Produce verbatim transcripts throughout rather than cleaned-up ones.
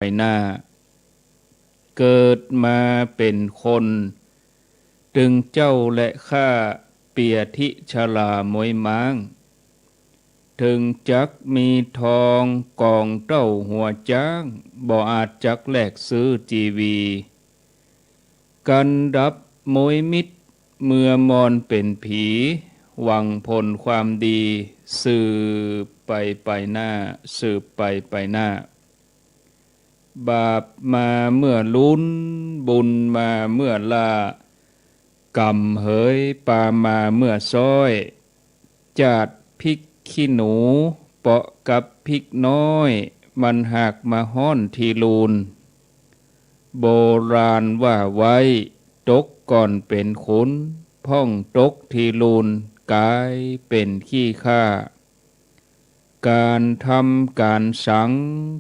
หน้า เกิดมาเป๋นคน ตึงเจ้าและข้า เปียธิชราม้วยม้าง เถิงจักมีทองก๋องเต้าหัวจ๊าง บ่อาจจักแลกซื้อจีวี กันดับม้วยมิตร เมือมอนเป๋นผี หวังผลความดี สืบไปไปหน้า สืบไปไปหน้า บาปมาเมื่อลุน บุญมาเมื่อล่า ก๋รรมเหยปามาเมื่อซ้อย จาดพริกขี้หนู เปาะกับพริกน้อย มันหากมาฮ้อนทีลูน โบราณว่าไว้ ตกก่อนเป๋นขุน พ่องตกทีลูน ก๋ายเป๋นขี้ข้า ก๋านทำก๋านสัง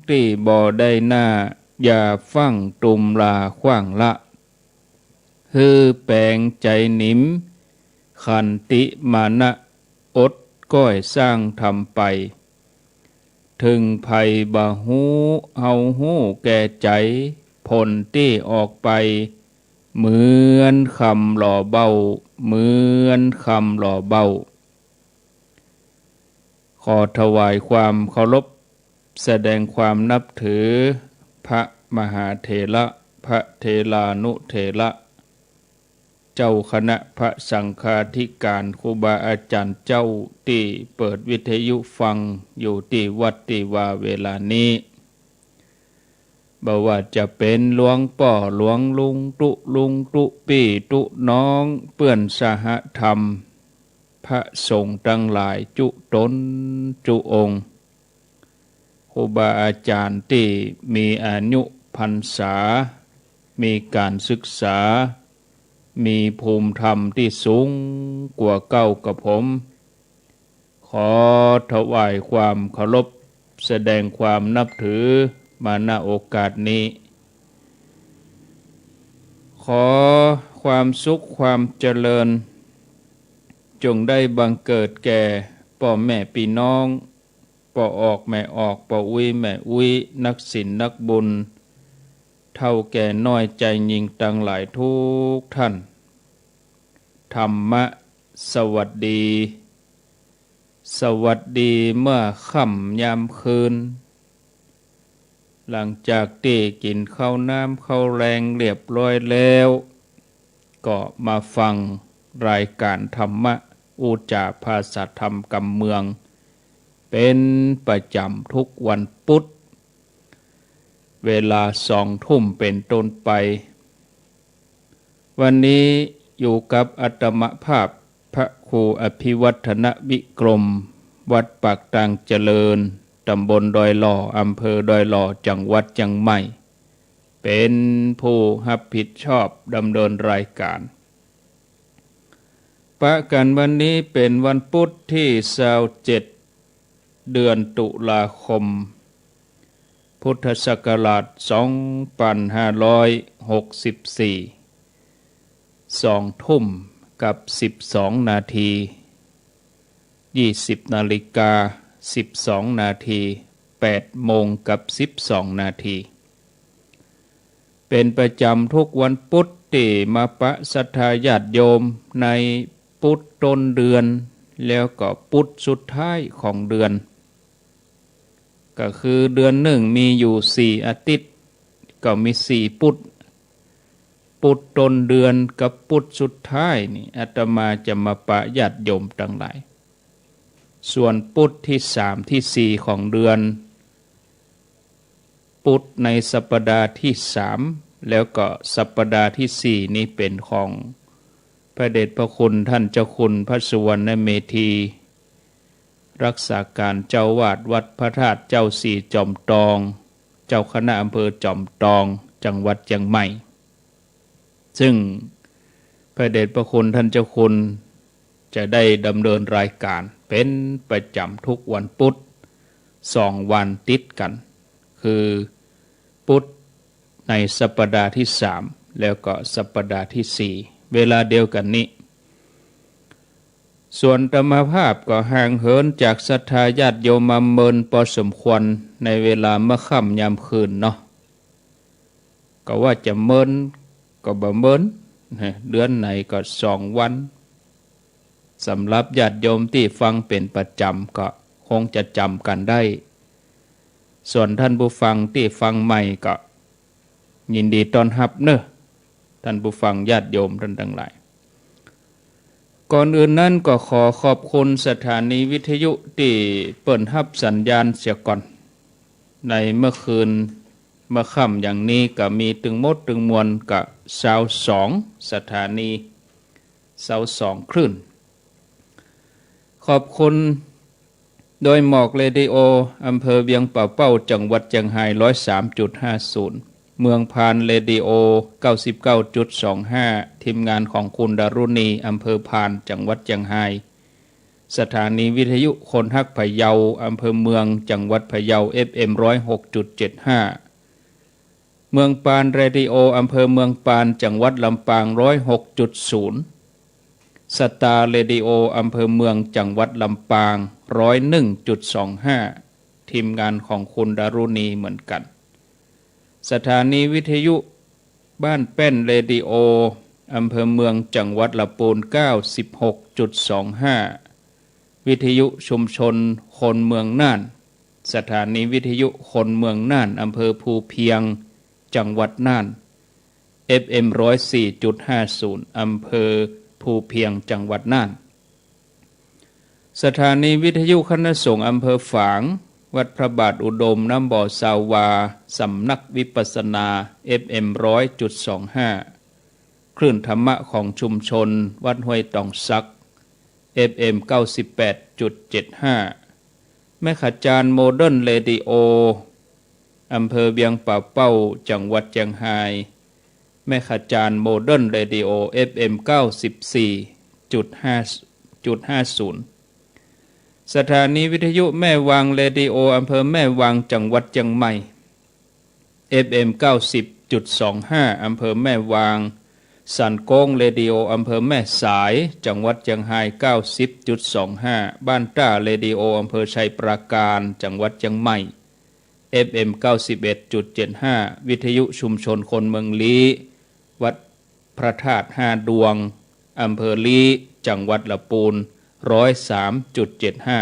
ตี้บ่ได้หน้า อย่าฟั่งตุมลาขว้างละ หื้อแป๋งใจ๋หนิม ขันติมานะ อดก้อยสร้างทำไป เถิงใผบ่ฮู้ เฮาฮู้แก่ใจ๋ ผลตี้ออกไป เหมือนคำหล่อเบ้า เหมือนคำหล่อเบ้า ขอถวายความเคารพ แสดงความนับถือ พระมหาเถระ พระเถรานุเถระ เจ้าคณะพระสังฆาธิการ ครูบาอาจ๋ารย์เจ้าตี้เปิดวิทยุฟังอยู่ตี้วัดตี้วาเวลานี้ บ่ว่าจะเป๋นหลวงป้อหลวงลุงตุ๊ลุงตุ๊ปี้ตุ๊น้อง เปื้อนสหธรรม พระสงฆ์ตังหลายจุ๊ต๋นจุ๊องค์ ครูบาอาจ๋ารย์ตี้มีอายุพรรษา มีก๋านศึกษา มีภูมิธรรมตี้สูงกว่าเก้ากับผม ขอถวายความเคารพ แสดงความนับถือมา ณ โอกาสนี้ ขอความสุขความเจริญ จงได้บังเกิดแก่ป้อแม่ปี้น้อง ป้อออกแม่ออก ป้ออุ๊ยแม่อุ๊ย นักศีลนักบุญ เฒ่าแก่น้อยใจ๋ยิ่งตังหลายทุกท่าน ธรรมะสวัสดี สวัสดีเมื่อค่ำยามคืน หลังจากตี้กิ๋นข้าวน้ำข้าวแลงเรียบร้อยแล้ว ก็มาฟังรายการธรรมะ อู้จ๋าภาษาธรรมกำเมือง เป๋นประจ๋ำทุกวันปุ๊ด เวลาสองทุ่มเป๋นต้นไป วันนี้อยู่กับอาตมาภาพ พระครูอภิวัฒนวิกรม วัดปากตางเจริญ ตำบลดอยหล่อ อำเภอดอยหล่อ จังหวัดเจียงใหม่ เป๋นผู้ฮับผิดชอบดำเนินรายการ ปะกั๋นวันนี้เป๋นวันปุ๊ดตี้ซาวเจ็ด เดือนตุลาคม พุทธศักราชสองปันห้าร้อยหกสิบสี่ สองทุ่มกับสิบสองนาที ยี่สิบนาฬิกาสิบสองนาที แปดโมงกับสิบสองนาที เป๋นประจ๋ำทุกวันปุ๊ดตี้มาปะศรัทธาญาติโยมในปุ๊ดต้นเดือน แล้วก็ปุ๊ดสุดท้ายของเดือน ก็คือเดือนนึ่งมีอยู่สี่อาทิตย์ ก็มีสี่ปุ๊ด ปุ๊ดต้นเดือนกับปุ๊ดสุดท้ายนี่ อาตมาจะมาปะญาติโยมตังหลาย ส่วนปุ๊ดตี้สามตี้สี่ของเดือน ปุ๊ดในสัปดาห์ตี้สาม แล้วก็สัปดาห์ตี้สี่นี้เป๋นของพระเดชพระคุณท่านเจ้าคุณพระสุวรรณเมธี รักษาการเจ้าอาวาสวัดพระธาตุเจ้าศรีจอมตอง เจ้าคณะอำเภอจอมตอง จังหวัดเจียงใหม่ ซึ่งพระเดชพระคุณท่านเจ้าคุณจะได้ดำเนินรายการเป๋นประจ๋ำทุกวันปุ๊ดสองวันติดกั๋น คือปุ๊ดในสัปดาห์ตี้สาม แล้วก็สัปดาห์ตี้สี่ เวลาเดียวกั๋นนี้ ส่วนอาตมาภาพก็ห่างเหินจากศรัทธาญาติโยมมาเมินปอสมควรในเวลาเมื่อค่ำยามคืนเนาะ ก็ว่าจะเมินก็บ่เมินนะ เดือนไหนก็สองวัน สำหรับญาติโยมตี้ฟังเป๋นประจ๋ำก็คงจะจ๋ำกั๋นได้ ส่วนท่านผู้ฟังตี้ฟังใหม่ก็ยินดีต้อนฮับเนาะ ท่านผู้ฟังญาติโยมต้านตังหลาย ก่อนอื่นนั้นก็ขอขอบคุณสถานีวิทยุตี้เปิ้นฮับสัญญาณเสียก่อน ในเมื่อคืนเมื่อค่ำอย่างนี้ก็มีตึงหมดตึงมวลก็ซาวสองสถานี ซาวสองคลื่น ขอบคุณ ดอยหมอกเรดิโอ อำเภอเวียงป่าเป้า จังหวัดเจียงฮาย ร้อยสามจุดห้าศูนย์ เมืองพานเรดิโอ เก้าสิบเก้าจุดสองห้า ทีมงานของคุณดารุณี อำเภอพาน จังหวัดเจียงฮาย สถานีวิทยุคนฮักพะเยา อำเภอเมือง จังหวัดพะเยา เอฟเอ็ม ร้อยหกจุดเจ็ดห้า เมืองปานเรดิโอ อำเภอเมืองปาน จังหวัดลำปาง ร้อยหกจุดศูนย์ สตาร์เรดิโอ อำเภอเมือง จังหวัดลำปาง ร้อยหนึ่งจุดสองห้า ทีมงานของคุณดารุณีเหมือนกัน สถานีวิทยุบ้านแป้นเรดิโอ อำเภอเมือง จังหวัดละปูน เก้าสิบหกจุดสองห้า วิทยุชุมชนคนเมืองน่าน สถานีวิทยุคนเมืองน่าน อำเภอภูเพียง จังหวัดน่าน เอฟเอ็ม ร้อยสี่จุดห้าศูนย์ อำเภอภูเพียง จังหวัดน่าน สถานีวิทยุคณะสงฆ์อำเภอฝาง วัดพระบาทอุดม น้ำบ่อซาวา สำนักวิปัสสนา เอฟเอ็ม ร้อยจุดสองห้า คลื่นธรรมะของชุมชนวัดห้วยตองสัก เอฟเอ็ม เก้าสิบแปดจุดเจ็ดห้า แม่ขจารย์โมเดิร์นเรดิโอ อำเภอเวียงป่าเป้า จังหวัดเจียงฮาย แม่ขจารย์โมเดิร์นเรดิโอ เอฟเอ็ม เก้าสิบสี่จุดห้า จุดห้าศูนย์ สถานีวิทยุแม่วางเรดิโอ อำเภอแม่วาง จังหวัดเจียงใหม่ เอฟเอ็ม เก้าสิบจุดสองห้า อำเภอแม่วาง สันโก้งเรดิโอ อำเภอแม่สาย จังหวัดเจียงฮาย เก้าสิบจุดสองห้า บ้านต้าเรดิโอ อำเภอชัยปราการ จังหวัดเจียงใหม่ เอฟเอ็ม เก้าสิบเอ็ดจุดเจ็ดห้า วิทยุชุมชนคนเมืองลี้ วัดพระธาตุห้าดวง อำเภอลี้ จังหวัดละปูน ร้อยสามจุดเจ็ดห้า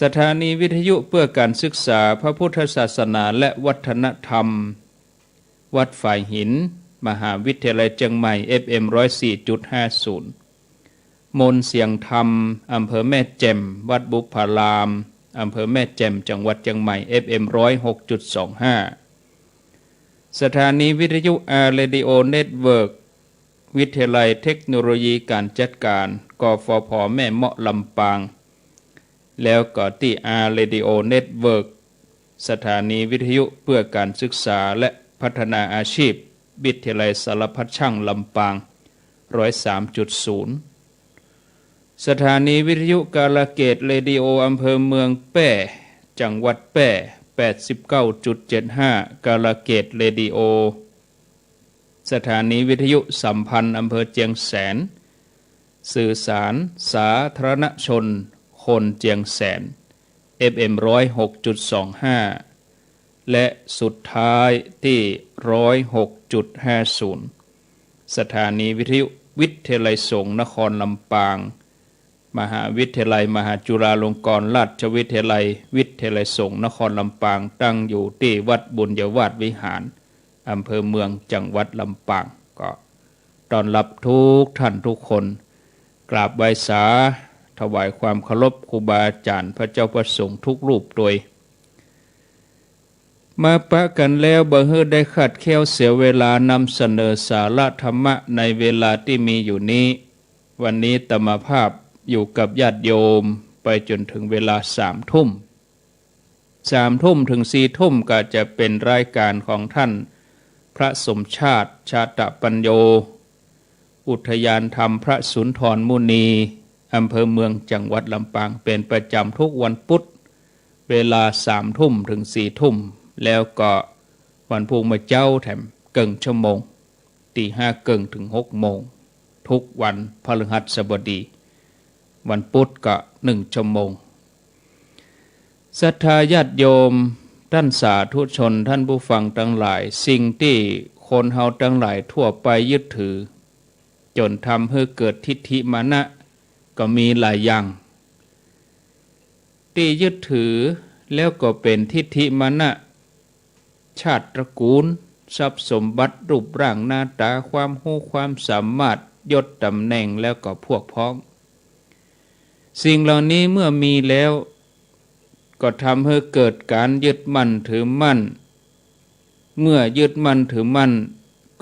สถานีวิทยุเพื่อการศึกษาพระพุทธศาสนาและวัฒนธรรม วัดฝายหิน มหาวิทยาลัยเจียงใหม่ เอฟเอ็ม ร้อยสี่จุดห้าศูนย์ มนต์เสียงธรรม อำเภอแม่แจ่ม วัดบุพพาราม อำเภอแม่แจ่ม จังหวัดเจียงใหม่ เอฟเอ็ม ร้อยหกจุดสองห้า สถานีวิทยุอาร์เรดิโอเน็ตเวิร์ก วิทยาลัยเทคโนโลยีการจัดการ กฟผ แม่เมาะ ลำปาง แล้วก็ตี้อาร์เรดิโอเน็ตเวิร์ก สถานีวิทยุเพื่อการศึกษาและพัฒนาอาชีพ วิทยาลัยสารพัดช่าง ลำปาง ร้อยสามจุดศูนย์ สถานีวิทยุกาลเกตเรดิโอ อำเภอเมืองแป้ จังหวัดแป้ แปดสิบเก้าจุดเจ็ดห้า กาลเกตเรดิโอ สถานีวิทยุสัมพันธ์ อำเภอเจียงแสน สื่อสารสาธารณชนคนเจียงแสน เอฟเอ็ม ร้อยหกจุดสองห้า และสุดท้ายตี้ ร้อยหกจุดห้าศูนย์ สถานีวิทยุวิทยาลัยสงฆ์นครลำปาง มหาวิทยาลัยมหาจุฬาลงกรณราชวิทยาลัย วิทยาลัยสงฆ์นครลำปาง ตั้งอยู่ตี้วัดบุญยวาสวิหาร อำเภอเมือง จังหวัดลำปาง ก็ต้อนฮับทุกท่านทุกคน กราบไหว้สา ถวายความเคารพครูบาอาจ๋ารย์พระเจ้าพระสงฆ์ทุกรูปตวย มาปะกั๋นแล้วบ่หื้อได้คลาดแคลนเสียเวลานำเสนอสาระธรรมะในเวลาตี้มีอยู่นี้ วันนี้อาตมาภาพอยู่กับญาติโยมไปจ๋นเถิงเวลาสามทุ่ม สามทุ่มเถิงสี่ทุ่มก็จะเป๋นรายก๋านของท่านพระสมชาติ ชาตะปัญโญ อุทยานธรรมพระสุนทรมุนี อำเภอเมือง จังหวัดลำปาง เป๋นประจ๋ำทุกวันปุ๊ด เวลาสามทุ่มเถิงสี่ทุ่ม แล้วก็วันพูกเมื่อเจ๊าแถมเกิ่งชั่วโมง ตีห้าเกิ่งเถิงหกโมง ทุกวันพฤหัสบดี วันปุ๊ดก็หนึ่งชั่วโมง ศรัทธาญาติโยม ต้านสาธุชน ต้านผู้ฟังตังหลาย สิ่งตี้คนเฮาตังหลายทั่วไปยึดถือ จ๋นทำหื้อเกิดทิฏฐิมานะ ก็มีหลายอย่าง ตี้ยึดถือแล้วก็เป๋นทิฏฐิมานะ ชาติตระกู๋ล ทรัพย์สมบัติ รูปร่างหน้าต๋า ความฮู้ความสามารถ ยศต๋ำแหน่ง แล้วก็พวกพ้อง สิ่งเหล่านี้เมื่อมีแล้ว ก็ทำหื้อเกิดก๋านยึดมั่นถือมั่น เมื่อยึดมั่นถือมั่น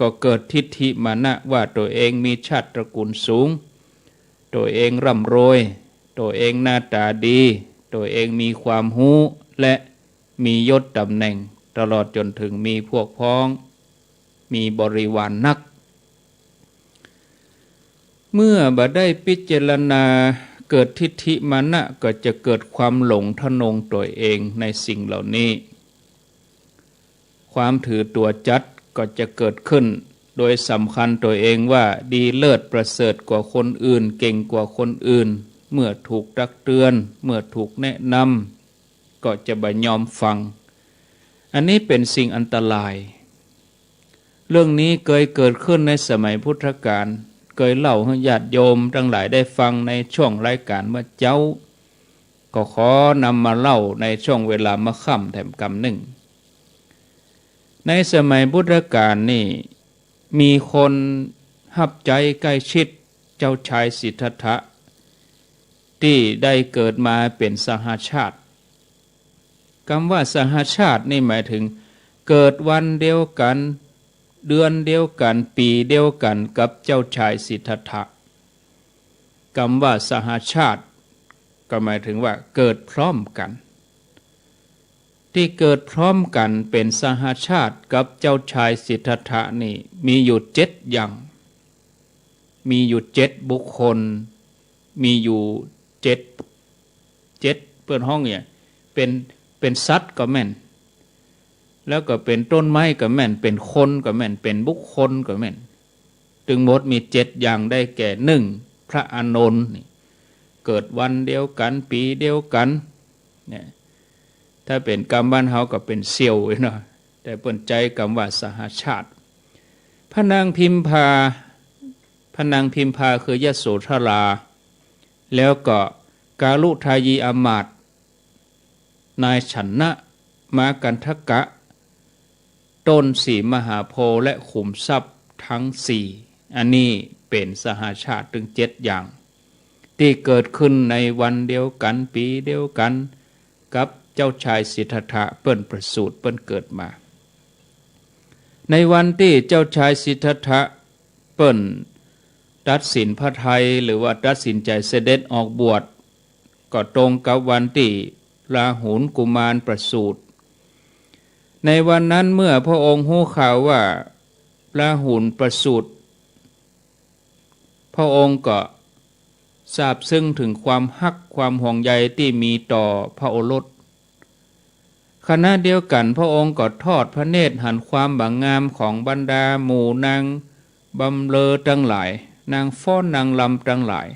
ก็เกิดทิฏฐิมานะว่าตั๋วเองมีชาติตระกู๋ลสูง ตั๋วเองร่ำรวย ตั๋วเองหน้าต๋าดี ตั๋วเองมีความฮู้ และมียศต๋ำแหน่ง ตลอดจ๋นเถิงมีพวกพ้อง มีบริวารนัก เมื่อบ่ได้พิจารณา เกิดทิฏฐิมานะ ก็จะเกิดความหลงทะนงตั๋วเองในสิ่งเหล่านี้ ความถือตั๋วจั๊ดก็จะเกิดขึ้น โดยสำคัญตั๋วเองว่าดีเลิศประเสริฐกว่าคนอื่น เก่งกว่าคนอื่น เมื่อถูกตักเตือน เมื่อถูกแนะนำ ก็จะบ่ยอมฟัง อันนี้เป๋นสิ่งอันตราย เรื่องนี้เกยเกิดขึ้นในสมัยพุทธกาล เกยเล่าหื้อญาติโยมตังหลายได้ฟังในช่วงรายก๋านเมื่อเจ๊า ก็ขอนำมาเล่าในช่วงเวลาเมื่อค่ำแถมกำนึ่ง ในสมัยพุทธกาลนี่ มีคนฮับใจ๊ใก้ชิดเจ้าชายสิทธัตถะ ตี้ได้เกิดมาเป๋นสหชาติ กำว่าสหชาตินี่หมายเถิง เกิดวันเดียวกั๋น เดือนเดียวกั๋น ปี๋เดียวกั๋นกับเจ้าชายสิทธัตถะ กำว่าสหชาติ ก็หมายเถิงว่าเกิดพร้อมกั๋น ตี้เกิดพร้อมกั๋นเป๋นสหชาติกับเจ้าชายสิทธัตถะนี่ มีอยู่เจ็ดอย่าง มีอยู่เจ็ดบุคคล มีอยู่เจ็ด เจ็ด เปิ้นฮ้องเนี่ย เป๋น เป๋นสัตว์ก็แม่น แล้วก็เป๋นต้นไม้ก็แม่น เป๋นคนก็แม่น เป๋นบุคคลก็แม่น ตึงหมดมีเจ็ดอย่าง ได้แก่ นึ่ง พระอานนท์นี่ เกิดวันเดียวกั๋น ปี๋เดียวกั๋น เนี่ย ถ้าเป๋นกำบ้านเฮาก็เป๋นเสี่ยวเนาะ แต่เปิ้นใจ๊กำว่าสหชาติ พระนางพิมพา พระนางพิมพาคือยโสธรา แล้วก็กาลุทายีอำมาตย์ นายชนะ ม้ากันทกะ ต้นสีมหาโพธิ์และขุมทรัพย์ทั้งสี่ อันนี้เป๋นสหชาติตึงเจ็ดอย่าง ตี้เกิดขึ้นในวันเดียวกั๋น ปี๋เดียวกั๋น กับเจ้าชายสิทธัตถะ เปิ้นประสูติ เปิ้นเกิดมา ในวันตี้เจ้าชายสิทธัตถะ เปิ้นตัดสินพระทัย หรือว่าตัดสินใจ๋เสด็จออกบวช ก็ตรงกับวันตี้ราหุลกุมารประสูติ ในวันนั้นเมื่อพระองค์ฮู้ข่าวว่าราหุลประสูติ พระองค์ก็ซาบซึ้งเถิงความฮักความห่วงใยตี้มีต่อพระโอรส ขณะเดียวกั๋นพระองค์ก็ทอดพระเนตรหันความบ่างามของบรรดาหมู่นางบำเรอตังหลาย นางฟ้อนนางรำตังหลาย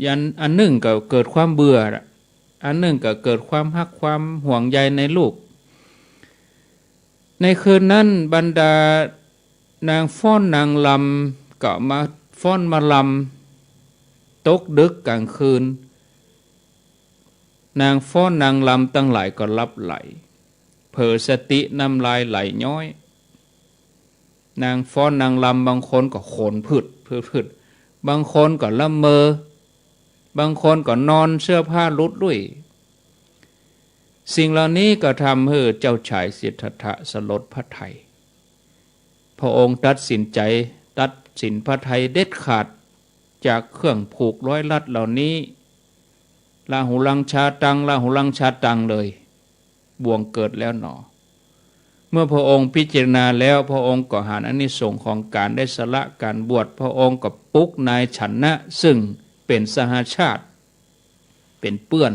อัน อันนึ่งก็เกิดความเบื่อละ อันนึ่งก็เกิดความฮักความห่วงใยในลูก ในคืนนั้นบรรดานางฟ้อนนางรำก็มาฟ้อนมารำ ตกดึกก๋างคืน นางฟ้อนนางรำตังหลายก็หลับไหล เผลอสติน้ำลายไหลย้อย นางฟ้อนนางรำบางคนก็ขนพึดพึดพึด บางคนก็ละเมอ บางคนก็นอนเสื้อผ้าหลุดลุ่ย สิ่งเหล่านี้ก็ทำหื้อเจ้าชายสิทธัตถะสลดพระทัย พระองค์ตัดสินใจ๋ ตัดสินพระทัยเด็ดขาด จากเครื่องผูกร้อยรัดเหล่านี้ ราหุลังชาตัง ราหุลังชาตังเลย บ่วงเกิดแล้วหนอ เมื่อพระองค์พิจารณาแล้ว พระองค์ก็หันอานิสงส์ของก๋านได้สละก๋านบวช พระองค์ก็ปลุกนายชนะ ซึ่งเป๋นสหชาติ เป๋นเปื้อน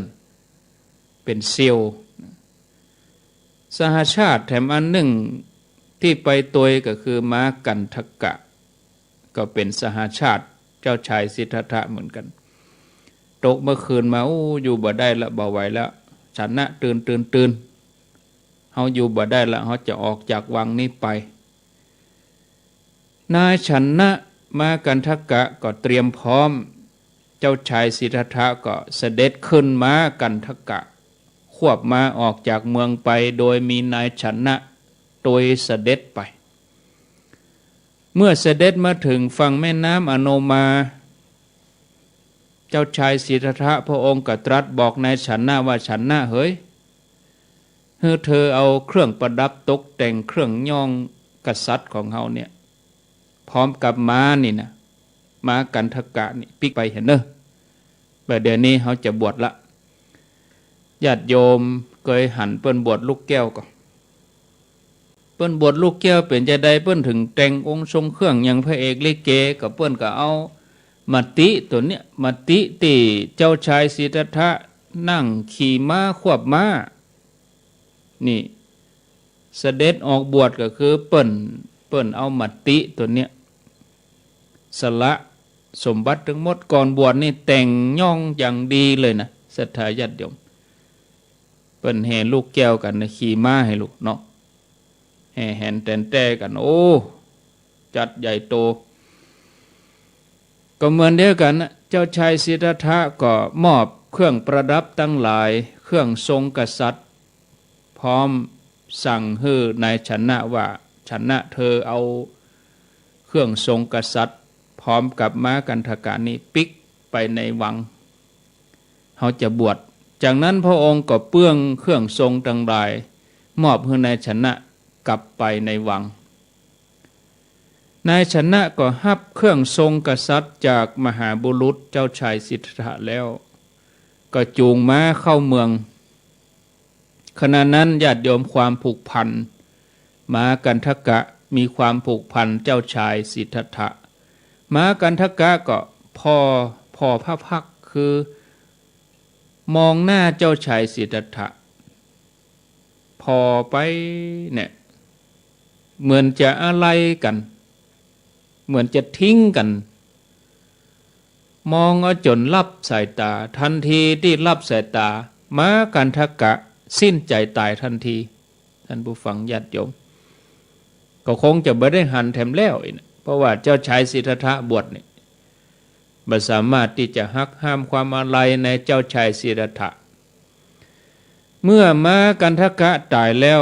เป๋นเสี่ยว สหชาติแถมอันนึ่งตี้ไปตวยก็คือม้ากันทกะ ก็เป๋นสหชาติเจ้าชายสิทธัตถะเหมือนกั๋น ตกเมื่อคืนมา โอ้ อยู่บ่ได้ละ บ่ไหวละ ชนะ ตื่น ตื่น ตื่น เฮาอยู่บ่ได้ละ เฮาจะออกจากวังนี้ไป นายชนะ ม้ากัณฑกะก็เตรียมพร้อม เจ้าชายสิทธัตถะก็เสด็จขึ้นม้ากัณฑกะ ควบม้าออกจากเมืองไป โดยมีนายชนะตวยเสด็จไป เมื่อเสด็จมาถึงฝั่งแม่น้ำอโนมา เจ้าชายสิทธัตถะพระองค์ก็ตรัสบอกนายชนะว่า ชนะเหย หื้อเธอเอาเครื่องประดับตกแต่งเครื่องย้องกษัตริย์ของเฮาเนี่ย พร้อมกับม้านี่นะ ม้ากัณฑกะนี่ปิ๊กไปเหียเน่อ บ่าเดี่ยวนี้เฮาจะบวชละ ญาติโยมเกยหันเปิ้นบวชลูกแก้วก่อ เปิ้นบวชลูกแก้วเป๋นจาใด เปิ้นถึงแต่งองค์ทรงเครื่องอย่างพระเอกลิเก ก็เปิ้นก็เอามติตัวเนี้ย มติตี้เจ้าชายสิทธัตถะนั่งขี่ม้าควบม้า นี่ เสด็จออกบวชก็คือเปิ้น เปิ้นเอามติตัวเนี้ย สละสมบัติตึงหมด ก่อนบวชนี่แต่งย้องอย่างดีเลยนะ ศรัทธาญาติโยม เปิ้นแห่ลูกแก้วกั๋นนะ ขี่ม้าหื้อลูกเนาะ แห่แหนแตนแต้กั๋น โอ้ จัดใหญ่โต ก็เหมือนเดียวกั๋นนะ เจ้าชายสิทธัตถะก็มอบเครื่องประดับตังหลาย เครื่องทรงกษัตริย์ พร้อมสั่งหื้อนายชนะว่า ชนะเธอเอาเครื่องทรงกษัตริย์ พร้อมกับม้ากัณฑกะนี้ปิ๊กไปในวัง เฮาจะบวช จากนั้นพระองค์ก็เปื้องเครื่องทรงตังหลาย มอบหื้อนายชนะกลับไปในวัง นายชนะก็ฮับเครื่องทรงกษัตริย์จากมหาบุรุษเจ้าชายสิทธัตถะแล้ว ก็จูงม้าเข้าเมือง ขณะนั้นญาติโยม ความผูกพัน ม้ากัณฑกะมีความผูกพันเจ้าชายสิทธัตถะ ม้ากัณฑกะก็ผ่อ ผ่อพระพักตร์ คือมองหน้าเจ้าชายสิทธัตถะ ผ่อไปเนี่ย เหมือนจะอาลัยกั๋น เหมือนจะทิ้งกั๋น มองเอาจ๋นลับสายต๋า ทันทีตี้ลับสายต๋า ม้ากัณฑกะสิ้นใจต๋ายทันที ท่านผู้ฟังญาติโยม ก็คงจะบ่ได้หันแถมแล้วอี้นะ เพราะว่าเจ้าชายสิทธัตถะบวชนี่ บ่สามารถตี้จะหักห้ามความอาลัยในเจ้าชายสิทธัตถะ เมื่อม้ากัณฑกะต๋ายแล้ว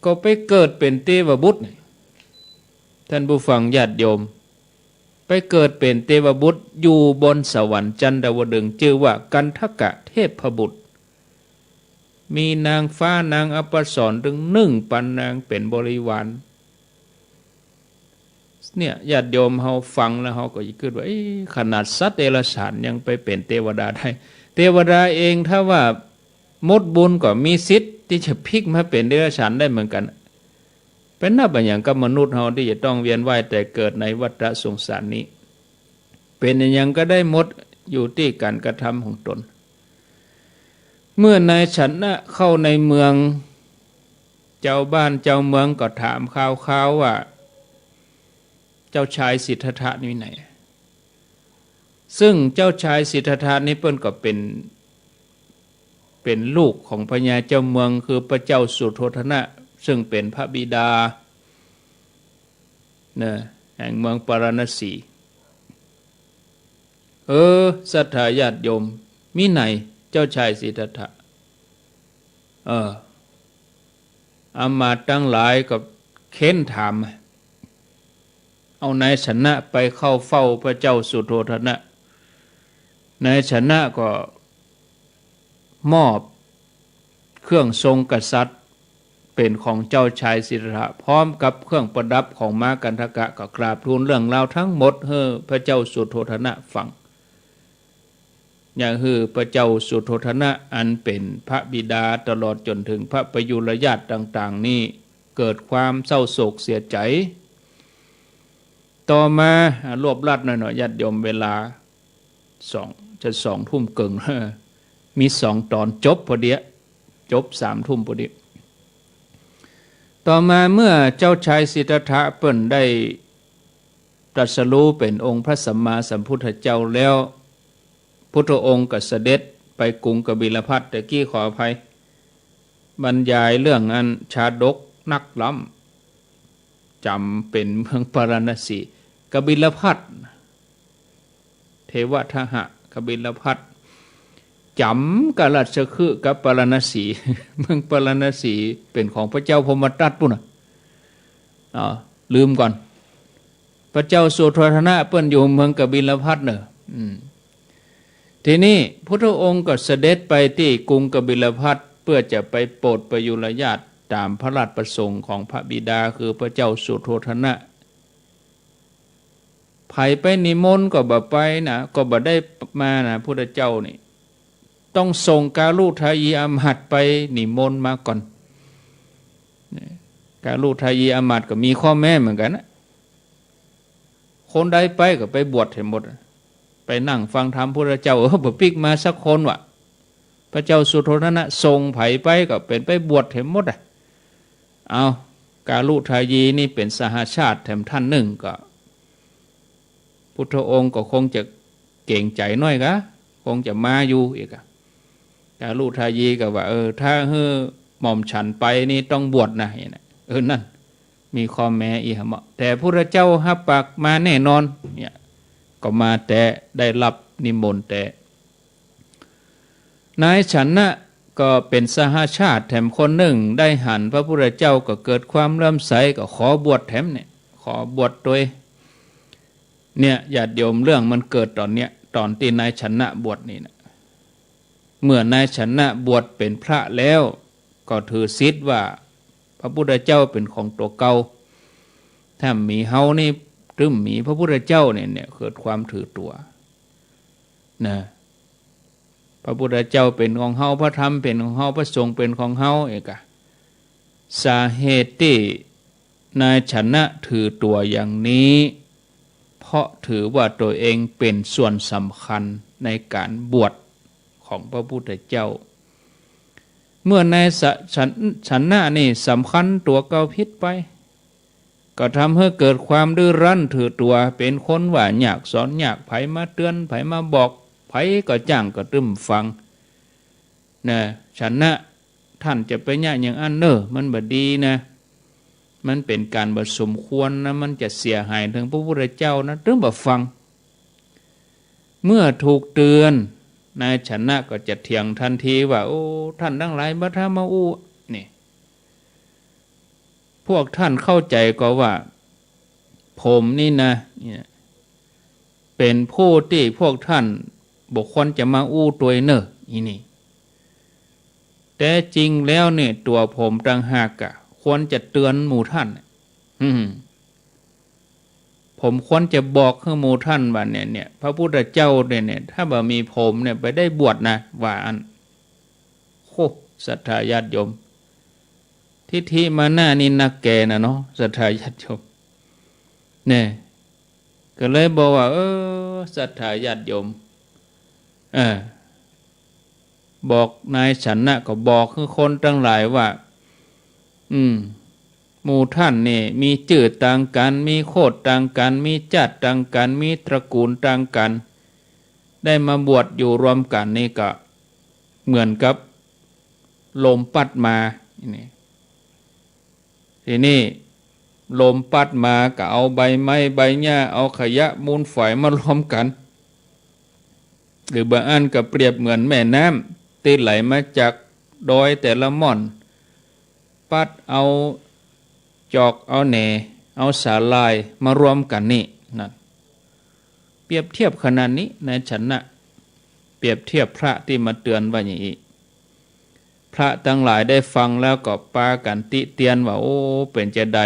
ก็ไปเกิดเป๋นเตวบุตรนี่ ท่านผู้ฟังญาติโยม ไปเกิดเป๋นเตวบุตรอยู่บนสวรรค์จันดาวดึงส์ จื้อว่ากัณฑกะเทพบุตร มีนางฟ้านางอัปสรตึงนึ่งปันนางเป๋นบริวาร เนี่ย ญาติโยมเฮาฟังแล้วเฮาก็จะกึ๊ดว่า เอ๊ะ ขนาดสัตว์เดรัจฉานยังไปเป๋นเตวดาได้ เตวดาเองถ้าว่าหมดบุญก็มีสิทธิ์ตี้จะพลิกมาเป๋นเดรัจฉานได้เหมือนกั๋น ไปนับอะหยังกับมนุษย์เฮาตี้จะต้องเวียนว่ายต๋ายเกิดในวัฏสงสารนี้ เป๋นอะหยังก็ได้หมด อยู่ตี้ก๋านกระทำของต๋น เมื่อนายชนะเข้าในเมือง จาวบ้านจาวเมืองก็ถามข่าวๆ ว่า เจ้าชายสิทธัตถะนี่ไหน ซึ่งเจ้าชายสิทธัตถะนี่เปิ้นก็เป๋น เป๋นลูกของพญาเจ้าเมือง คือพระเจ้าสุโธทนะ ซึ่งเป๋นพระบิดา นะ แห่งเมืองปาราณสี เออ ศรัทธาญาติโยม มีไหน เจ้าชายสิทธัตถะ เออ อำมาตย์ตังหลายก็เค้นถาม เอานายชนะไปเข้าเฝ้าพระเจ้าสุโธทนะ นายชนะก็มอบเครื่องทรงกษัตริย์เป๋นของเจ้าชายสิทธัตถะ พร้อมกับเครื่องประดับของม้ากัณฑกะ ก็กราบทูลเรื่องราวทั้งหมดหื้อพระเจ้าสุโธทนะฟัง อย่างหื้อพระเจ้าสุโธทนะอันเป๋นพระบิดาตลอดจ๋นถึงพระประยุรญาติต่างๆ นี่เกิดความเศร้าโศกเสียใจ๋ ต่อมา อ่ะ รวบรัดหน่อยเนาะญาติโยม เวลาสอง จะสองทุ่มเกิ่ง มีสองต๋อน จบพอดีอะ จบสามทุ่มพอดี ต่อมาเมื่อเจ้าชายสิทธัตถะเปิ้นได้ตรัสรู้เป๋นองค์พระสัมมาสัมพุทธเจ้าแล้ว พุทธองค์ก็เสด็จ ไปกรุงกบิลพัส แต่กี้ขออภัย บรรยายเรื่องอันชาดกนักล้ำ จ๋ำเป๋นเมืองปาราณสี กบิลพัส เทวทหะ กบิลพัส จ๋ำกับราชคฤห์กับปาราณสี เมืองปาราณสีเป๋นของพระเจ้าพรหมทัตปุ้นน่ะ อ๋อ ลืมก่อน พระเจ้าสุโธทนะเปิ้นอยู่เมืองกบิลพัสเน่อ อืม ทีนี้พุทธองค์ก็เสด็จไปตี้กรุงกบิลพัส เพื่อจะไปโปรดประยุรญาติต๋ามพระราชประสงค์ของพระบิดาคือพระเจ้าสุโธทนะ ใผไปนิมนต์ก็บ่ไปนะ ก็บ่ได้มานะ พุทธเจ้านี่ ต้องส่งกาลุทายีอำมาตย์ไปนิมนต์มาก่อน กาลุทายีอำมาตย์ก็มีข้อแม้เหมือนกั๋นนะ คนใดไปก็ไปบวชให้หมด ไปนั่งฟังธรรมพุทธเจ้า เออ บ่ปิ๊กมาสักคนวะ พระเจ้าสุโธทนะส่งใผไปก็เป๋นไปบวชให้หมดอะ เอา กาลุทายีนี่เป๋นสหชาติแถมท่านนึ่งก็ พุทธองค์ก็คงจะเกรงใจ๋หน้อยกะ คงจะมาอยู่อีกอะ กาลุทายีก็ว่า เออ ถ้าหื้อหม่อมฉันไปนี่ต้องบวชนะ เออ นั่น มีข้อแม้อี้หะเมาะ แต่พุทธเจ้าฮับปากมาแน่นอน เนี่ย ก็มาแต๊ ได้รับนิมนต์แต๊ นายชนะก็เป๋นสหชาติแถมคนนึ่ง ได้หันพระพุทธเจ้าก็เกิดความเลื่อมใส ก็ขอบวชแถมเนี่ย ขอบวชตวย เนี่ย ญาติโยม เรื่องมันเกิดต๋อนเนี้ย ต๋อนตี้นายชนะบวชนี่นะ เมื่อนายชนะบวชเป๋นพระแล้ว ก็ถือสิทธิ์ว่าพระพุทธเจ้าเป๋นของตั๋วเก่า ถ้ามีเฮานี่ ตึ้มมีพระพุทธเจ้าเนี่ย เนี่ย เกิดความถือตั๋ว นะ พระพุทธเจ้าเป๋นของเฮา พระธรรมเป๋นของเฮา พระสงฆ์เป๋นของเฮา เอกะ สาเหตุตี้นายชนะถือตั๋วอย่างนี้ เพราะถือว่าตัวเองเป๋นส่วนสำคัญในก๋านบวชของพระพุทธเจ้า เมื่อนายสะ- ช- ชนะนี่สำคัญตั๋วเก่าผิดไป ก็ทำหื้อเกิดความดื้อรั้นถือตั๋ว เป๋นคนว่ายากสอนยาก ใผมาเตือน ใผมาบอก ใผก็จ้างก็ตึ้มฟัง นะ ชนะ ท่านจะไปเยียะอย่างอั้นเน่อ มันบ่ดีนะ มันเป๋นก๋านบ่สมควรนะ มันจะเสียหายเถิงพระพุทธเจ้านะ ตึ้มบ่ฟัง เมื่อถูกเตือน นายชนะก็จะเถียงทันทีว่า โอ้ ท่านตังหลายบ่ถ้ามาอู้ นี่ พวกท่านเข้าใจ๋ก่อว่า ผมนี่นะ เนี่ย เป๋นผู้ตี้พวกท่านบ่ควรจะมาอู้ตวยเน่อ อีนี่ แต๊จริงแล้วเนี่ย ตั๋วผมต่างหากอะ ควรจะเตือนหมู่ท่าน อืม ผมควรจะบอกหื้อหมู่ท่านว่าเนี่ย เนี่ย พระพุทธเจ้าเนี่ย เนี่ย ถ้าบ่มีผมเนี่ย บ่ได้บวชนะ ว่าอั้น โอ้ ศรัทธาญาติโยม ทิฏฐิมานะนี่นักแก่นะเนาะ ศรัทธาญาติโยม เนี่ย ก็เลยบอกว่า เออ ศรัทธาญาติโยม เออ บอกนายชนะก็บอกคือคนตังหลายว่า อืม หมู่ท่านนี่มีจื้อต่างกั๋น มีโคตรต่างกั๋น มีจ้าดต่างกั๋น มีตระกู๋ลต่างกั๋น ได้มาบวชอยู่รวมกั๋นนี่ก็เหมือนกับลมปั๊ดมา นี่ ทีนี้ลมปั๊ดมาก็เอาใบไม้ใบหญ้า เอาขยะมูลฝอยมารวมกั๋น หรือบางอันก็เปรียบเหมือนแม่น้ำตี้ไหลมาจากดอยแต่ละม่อน ปั๊ดเอาจอกเอาแหน เอาสาหร่ายมารวมกั๋นนี่ นั่น เปรียบเทียบขนาดนี้ นายชนะ เปรียบเทียบพระตี้มาเตือนว่าอย่างนี้ พระตังหลายได้ฟังแล้วก็ปากั๋นติเตียนว่า โอ้ เป๋นจาใด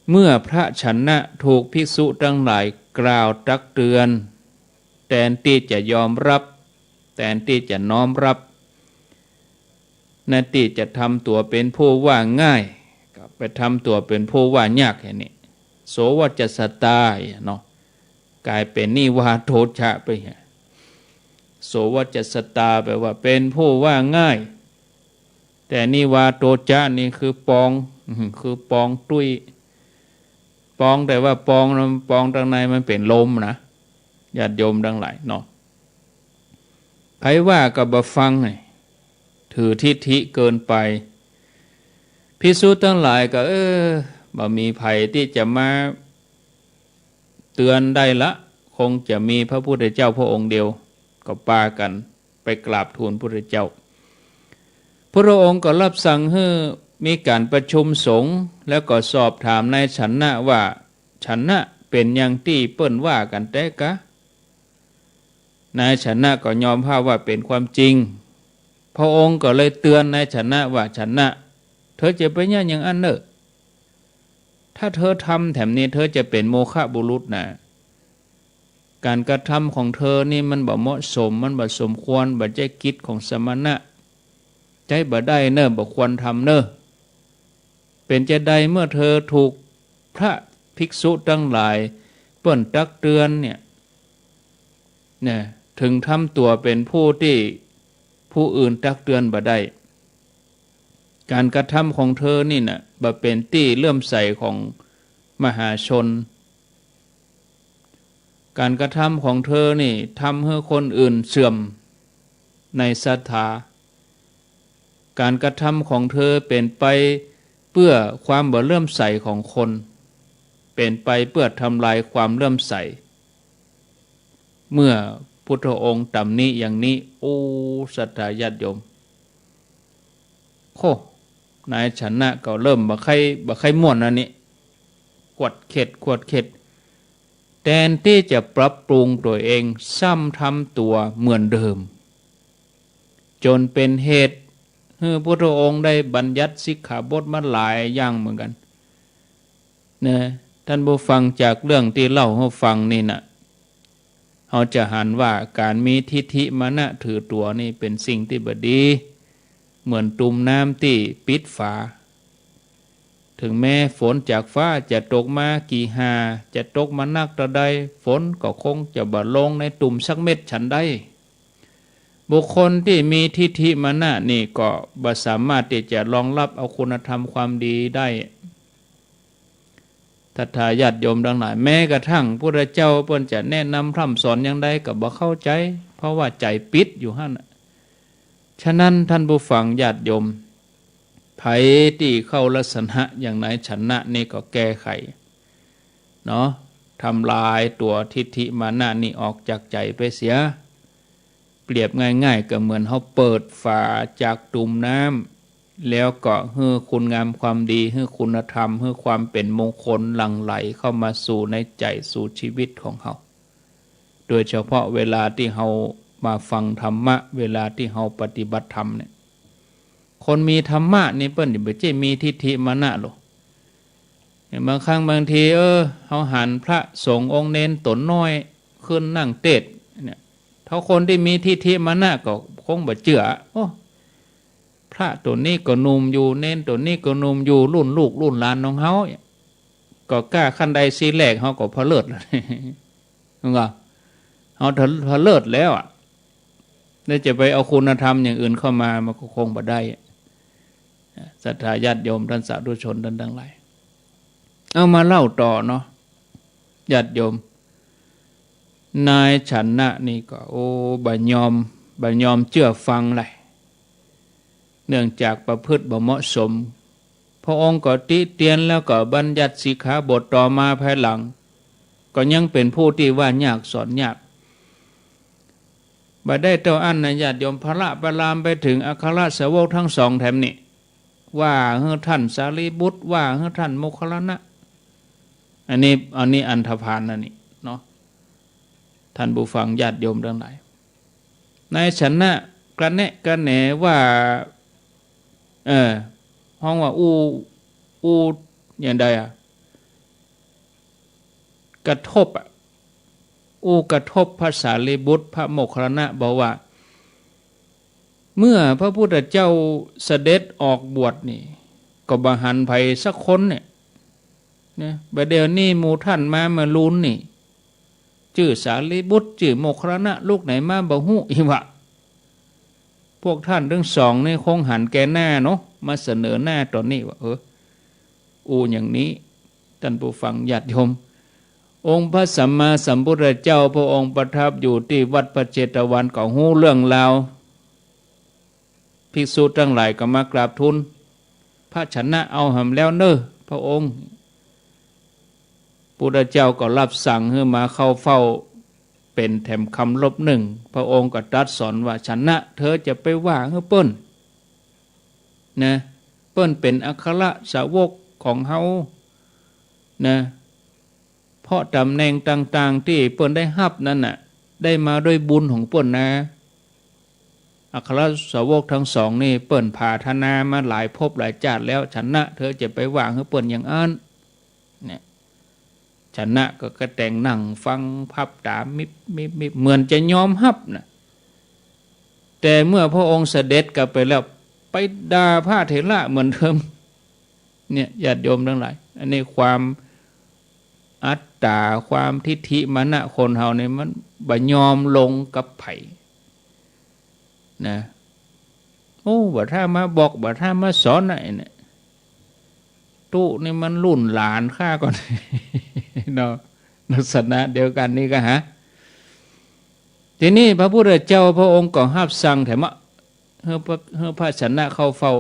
เมื่อพระชนะถูกภิกษุตังหลายกล่าวตักเตือน แตนตี้จะยอมรับ แตนตี้จะน้อมรับ แตนตี้จะทำตั๋วเป๋นผู้ว่าง่าย ก็ไปทำตั๋วเป๋นผู้ว่ายากแค่นี้ โสวจัสสตาเนาะ ก๋ายเป๋นนิวาโทจะไป โสวจัสสตาแปลว่าเป๋นผู้ว่าง่าย แต่นิวาโทจะนี่คือปอง คือปองตุ้ย ปอง แต่ว่าปองนะ ปองตังในมันเป๋นลมนะ ญาติโยมตังหลายเนาะ ใผว่าก็บ่ฟัง ถือทิฐิเกินไป ภิกษุตังหลายก็ เออ บ่มีใผตี้จะมาเตือนได้ละ คงจะมีพระพุทธเจ้าพระองค์เดียว ก็ปากั๋นไปกราบทูลพุทธเจ้า พุทธองค์ก็รับสั่งหื้อมีก๋านประชุมสงฆ์ แล้วก็สอบถามนายชนะว่า ชนะ เป๋นอย่างตี้เปิ้นว่ากั๋นแต๊กา นายชนะก็ยอมฮับว่าเป๋นความจริง พระองค์ก็เลยเตือนนายชนะว่า ชนะ เธอจะไปเยียะอย่างอั้นเน่อ ถ้าเธอทำแถมนี้เธอจะเป๋นโมฆะบุรุษนา ก๋านกระทำของเธอนี่มันบ่เหมาะสม มันบ่สมควร บ่ใจ้กิจของสมณะ ใจ๊บ่ได้เน่อ บ่ควรทำเน่อ เป๋นจาใดเมื่อเธอถูกพระภิกษุตังหลายเปิ้นตักเตือนเนี่ย เนี่ย ถึงทำตั๋วเป๋นผู้ตี้ผู้อื่นตักเตือนบ่ได้ ก๋านกระทำของเธอนี่น่ะ บ่เป๋นตี้เลื่อมใสของมหาชน ก๋านกระทำของเธอนี่ทำหื้อคนอื่นเสื่อมในศรัทธา ก๋านกระทำของเธอเป๋นไปเปื้อความบ่เลื่อมใสของคน เป๋นไปเปื้อทำลายความเลื่อมใส เมื่อพุทธองค์ตำหนิอย่างนี้ โอ้ ศรัทธาญาติโยม โค่ นายชนะก็เริ่มบ่ใค่ บ่ใค่ม่วนอันนี้ ขวดเข็ด ขวดเข็ด แตนตี้จะปรับปรุงตั๋วเอง ซ้ำทำตั๋วเหมือนเดิม จ๋นเป๋นเหตุหื้อพุทธองค์ได้บัญญัติสิกขาบทมาหลายอย่างเหมือนกั๋น นะ ท่านผู้ฟัง จากเรื่องตี้เล่าหื้อฟังนี่น่ะ เฮาจะหันว่าก๋านมีทิฐิมานะถือตั๋วนี่เป๋นสิ่งตี้บ่ดี เหมือนตุ่มน้ำตี้ปิดฝา ถึงแม้ฝนจากฟ้าจะตกมากี่หา จะตกมานักเต้าใด ฝนก็คงจะบ่ลงในตุ่มสักเม็ดฉันใด บุคคลตี้มีทิฐิมานะนี่ก็บ่สามารถตี้จะรองรับเอาคุณธรรมความดีได้ ศรัทธาญาติโยมตังหลาย แม้กระทั่งพุทธเจ้าเปิ้นจะแนะนำพร่ำสอนอย่างใดก็บ่เข้าใจ๋ เพราะว่าใจ๋ปิดอยู่หั้นน่ะ ฉะนั้นท่านผู้ฟังญาติโยม ใผตี้เข้าลักษณะอย่างนายชนะนี่ก็แก้ไขเนาะ ทำลายตั๋วทิฐิมานะนี่ออกจากใจ๋ไปเสีย เปรียบง่ายๆ ก็เหมือนเฮาเปิดฝาจากตุ่มน้ำ แล้วก็หื้อคุณงามความดี หื้อคุณธรรม หื้อความเป๋นมงคลหลั่งไหลเข้ามาสู่ในใจ๋สู่ชีวิตของเฮา โดยเฉพาะเวลาตี้เฮามาฟังธรรมะ เวลาตี้เฮาปฏิบัติธรรมเนี่ย คนมีธรรมะนี่เปิ้นบ่ใจ้มีทิฐิมานะหรอก เนี่ย บางครั้งบางที เออ เฮาหันพระสงฆ์องค์เณรต๋นน้อยขึ้นนั่งเตสน์เนี่ย ถ้าคนตี้มีทิฐิมานะก็คงบ่เจื้อ โอ้ พระต๋นนี้ก็หนุ่มอยู่ เณรต๋นนี้ก็หนุ่มอยู่ รุ่นลูกรุ่นหลานของเฮาเนี่ย ก็ก้าขั้นใดสีแรกเฮาก็พะเลิศแล้ว เห็นบ่ เฮาพะเลิศแล้วอะ แล้วจะไปเอาคุณธรรมอย่างอื่นเข้ามา มันก็คงบ่ได้ ศรัทธาญาติโยมท่านสาธุชนท่านตังหลาย เอามาเล่าต่อเนาะ ญาติโยม นายชนะนี่ก็ โอ้ บ่ยอม บ่ยอมเจื้อฟังเลย เนื่องจากประพฤติบ่เหมาะสม พระองค์ก็ติเตียนแล้วก็บัญญัติสิกขาบทต่อมาภายหลัง ก็ยังเป๋นผู้ตี้ว่ายากสอนยาก บ่ได้เต้าอั้นนะญาติโยม พระประลามไปถึงอัครสาวกทั้งสองแถมนี่ ว่าหื้อท่านสารีบุตร ว่าหื้อท่านโมคคัลลานะ อันนี้ อันนี้อันธพาลนะนี่เนาะ ท่านผู้ฟังญาติโยมตังหลาย นายชนะกระแนะกระแหนว่า เออ ฮ้องว่าอู้ อู้อย่างใดอะ กระทบอะ อู้กระทบพระสารีบุตร พระโมคคัลลานะ บอกว่า เมื่อพระพุทธเจ้าเสด็จออกบวชนี่ ก็บ่หันใผสักคนเนี่ย นะ บ่าเดี่ยวนี้หมู่ท่านมาเมื่อลูนนี่ จื้อสารีบุตร จื้อโมคคัลลานะ ลูกไหนมาบ่ฮู้ อิหวะ พวกท่านตึงสองนี่คงหันแก่หน้าเนาะ มาเสนอหน้าต๋นนี้ว่า เออ อู้อย่างนี้ ท่านผู้ฟังญาติโยม องค์พระสัมมาสัมพุทธเจ้าพระองค์ประทับอยู่ตี้วัดพระเชตวัน ก็ฮู้เรื่องราว ภิกษุตังหลายก็มากราบทูล พระชนะเอาหำแล้วเน่อพระองค์ พุทธเจ้าก็รับสั่งหื้อมาเข้าเฝ้า เป๋นแถมคำลบนึ่ง พระองค์ก็ตรัสสอนว่า ชนะ เธอจะไปว่าหื้อเปิ้น นะ เปิ้นเป๋นอัครสาวกของเฮา นะ เพราะต๋ำแหน่งต่างๆ ตี้เปิ้นได้ฮับนั้นน่ะ ได้มาด้วยบุญของเปิ้นนะ อัครสาวกตังสองนี่เปิ้นผาถนามาหลายภพหลายจาติแล้ว ชนะ เธอจะไปว่าหื้อเปิ้นอย่างอั้น เนี่ย ชนะก็กระแต่งนั่งฟังพับต๋ามิบมิบมิบ เหมือนจะยอมฮับน่ะ แต่เมื่อพระองค์เสด็จกลับไปแล้ว ไปด่าพระเถระเหมือนเดิม เนี่ย ญาติโยมตังหลาย อันนี้ความอัตต๋า ความทิฏฐิมานะคนเฮาเนี่ย มันบ่ยอมลงกับใผ นะ โอ้ บ่ถ้ามาบอก บ่ถ้ามาสอนนะ ไอ้เนี่ย ตุ๊นี่มันรุ่นหลานข้าก่อน เนาะ ลักษณะเดียวกั๋นนี่ก็หา ทีนี้พระพุทธเจ้าพระองค์ก็ฮับสั่งแถมว่า หื้อพระ หื้อพระชนะเข้าเฝ้า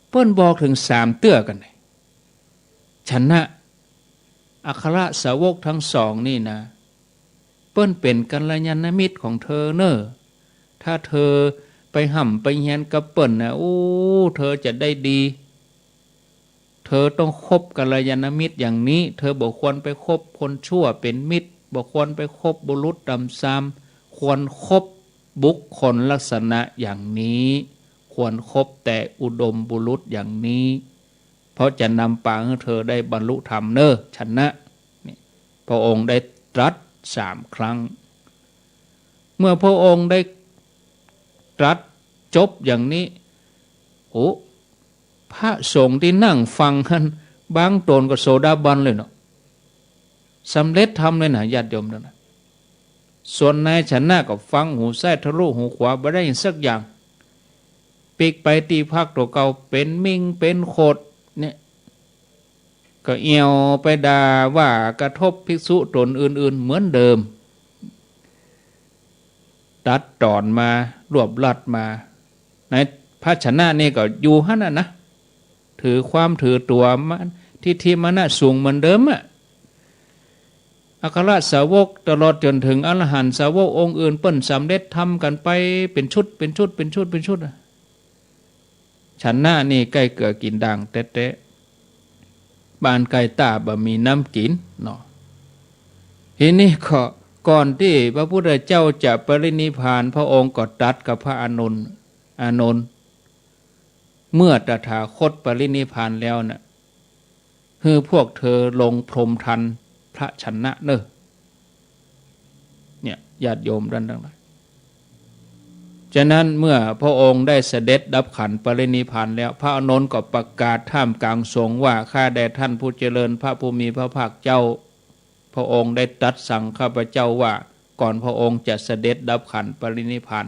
เปิ้นบอกเถิงสามเตื้อกั๋น ชนะ อัครสาวกตังสองนี่นะ เปิ้นเป๋นกัลยาณมิตรของเธอเน่อ ถ้าเธอไปฮ่ำไปเฮียนกับเปิ้นนะ โอ้ เธอจะได้ดี เธอต้องคบกัลยาณมิตรอย่างนี้ เธอบ่ควรไปคบคนชั่วเป๋นมิตร บ่ควรไปคบบุรุษต่ำซาม ควรคบบุคคลลักษณะอย่างนี้ ควรคบแต่อุดมบุรุษอย่างนี้ เพราะจะนำปาหื้อเธอได้บรรลุธรรมเน่อ ชนะ นี่ พระองค์ได้ตรัสสามครั้ง เมื่อพระองค์ได้ตรัสจบอย่างนี้ โอ้ พระสงฆ์ตี้นั่งฟังหั้น บางต๋นก็โสดาบันเลยเนาะ สำเร็จธรรมเลยนะ ญาติโยมตังหลาย ส่วนนายชนะก็ฟังหูซ้ายทะลุหูขวา บ่ได้สักอย่าง ปิ๊กไปตี้พักตั๋วเก่า เป๋นมิ่งเป๋นโขด เนี่ย ก็เอี่ยวไปด่าว่ากระทบภิกษุต๋นอื่นๆ เหมือนเดิม ตัดต๋อนมา รวบรัดมา ในพระชนะนี่ก็อยู่หั้นน่ะนะ ถือความถือตั๋วมา ทิฏฐิมานะสูงเหมือนเดิมอะ อัครสาวกตลอดจ๋นเถิงอรหันตสาวกองค์อื่น เปิ้นสำเร็จธรรมกั๋นไปเป๋นชุด เป๋นชุด เป๋นชุด เป๋นชุดอะ ชนะนี่ใก้เกือกิ๋นด่างแต๊ๆ บ้านใก้ต้าบ่มีน้ำกิ๋นเนาะ ทีนี้ก็ก่อนตี้พระพุทธเจ้าจะปรินิพพาน พระองค์ก็ตรัสกับพระอานนท์ อานนท์ เมื่อตถาคตปรินิพพานแล้วน่ะ หื้อพวกเธอลงพรหมทัณฑ์พระชนะเน่อ เนี่ย ญาติโยมตังหลาย ฉะนั้นเมื่อพระองค์ได้เสด็จดับขันธ์ปรินิพพานแล้ว พระอานนท์ก็ประกาศท่ามกลางสงฆ์ว่า ข้าแต่ท่านผู้เจริญ พระผู้มีพระภาคเจ้า พระองค์ได้ตรัสสั่งข้าพเจ้าว่า ก่อนพระองค์จะเสด็จดับขันธ์ปรินิพพาน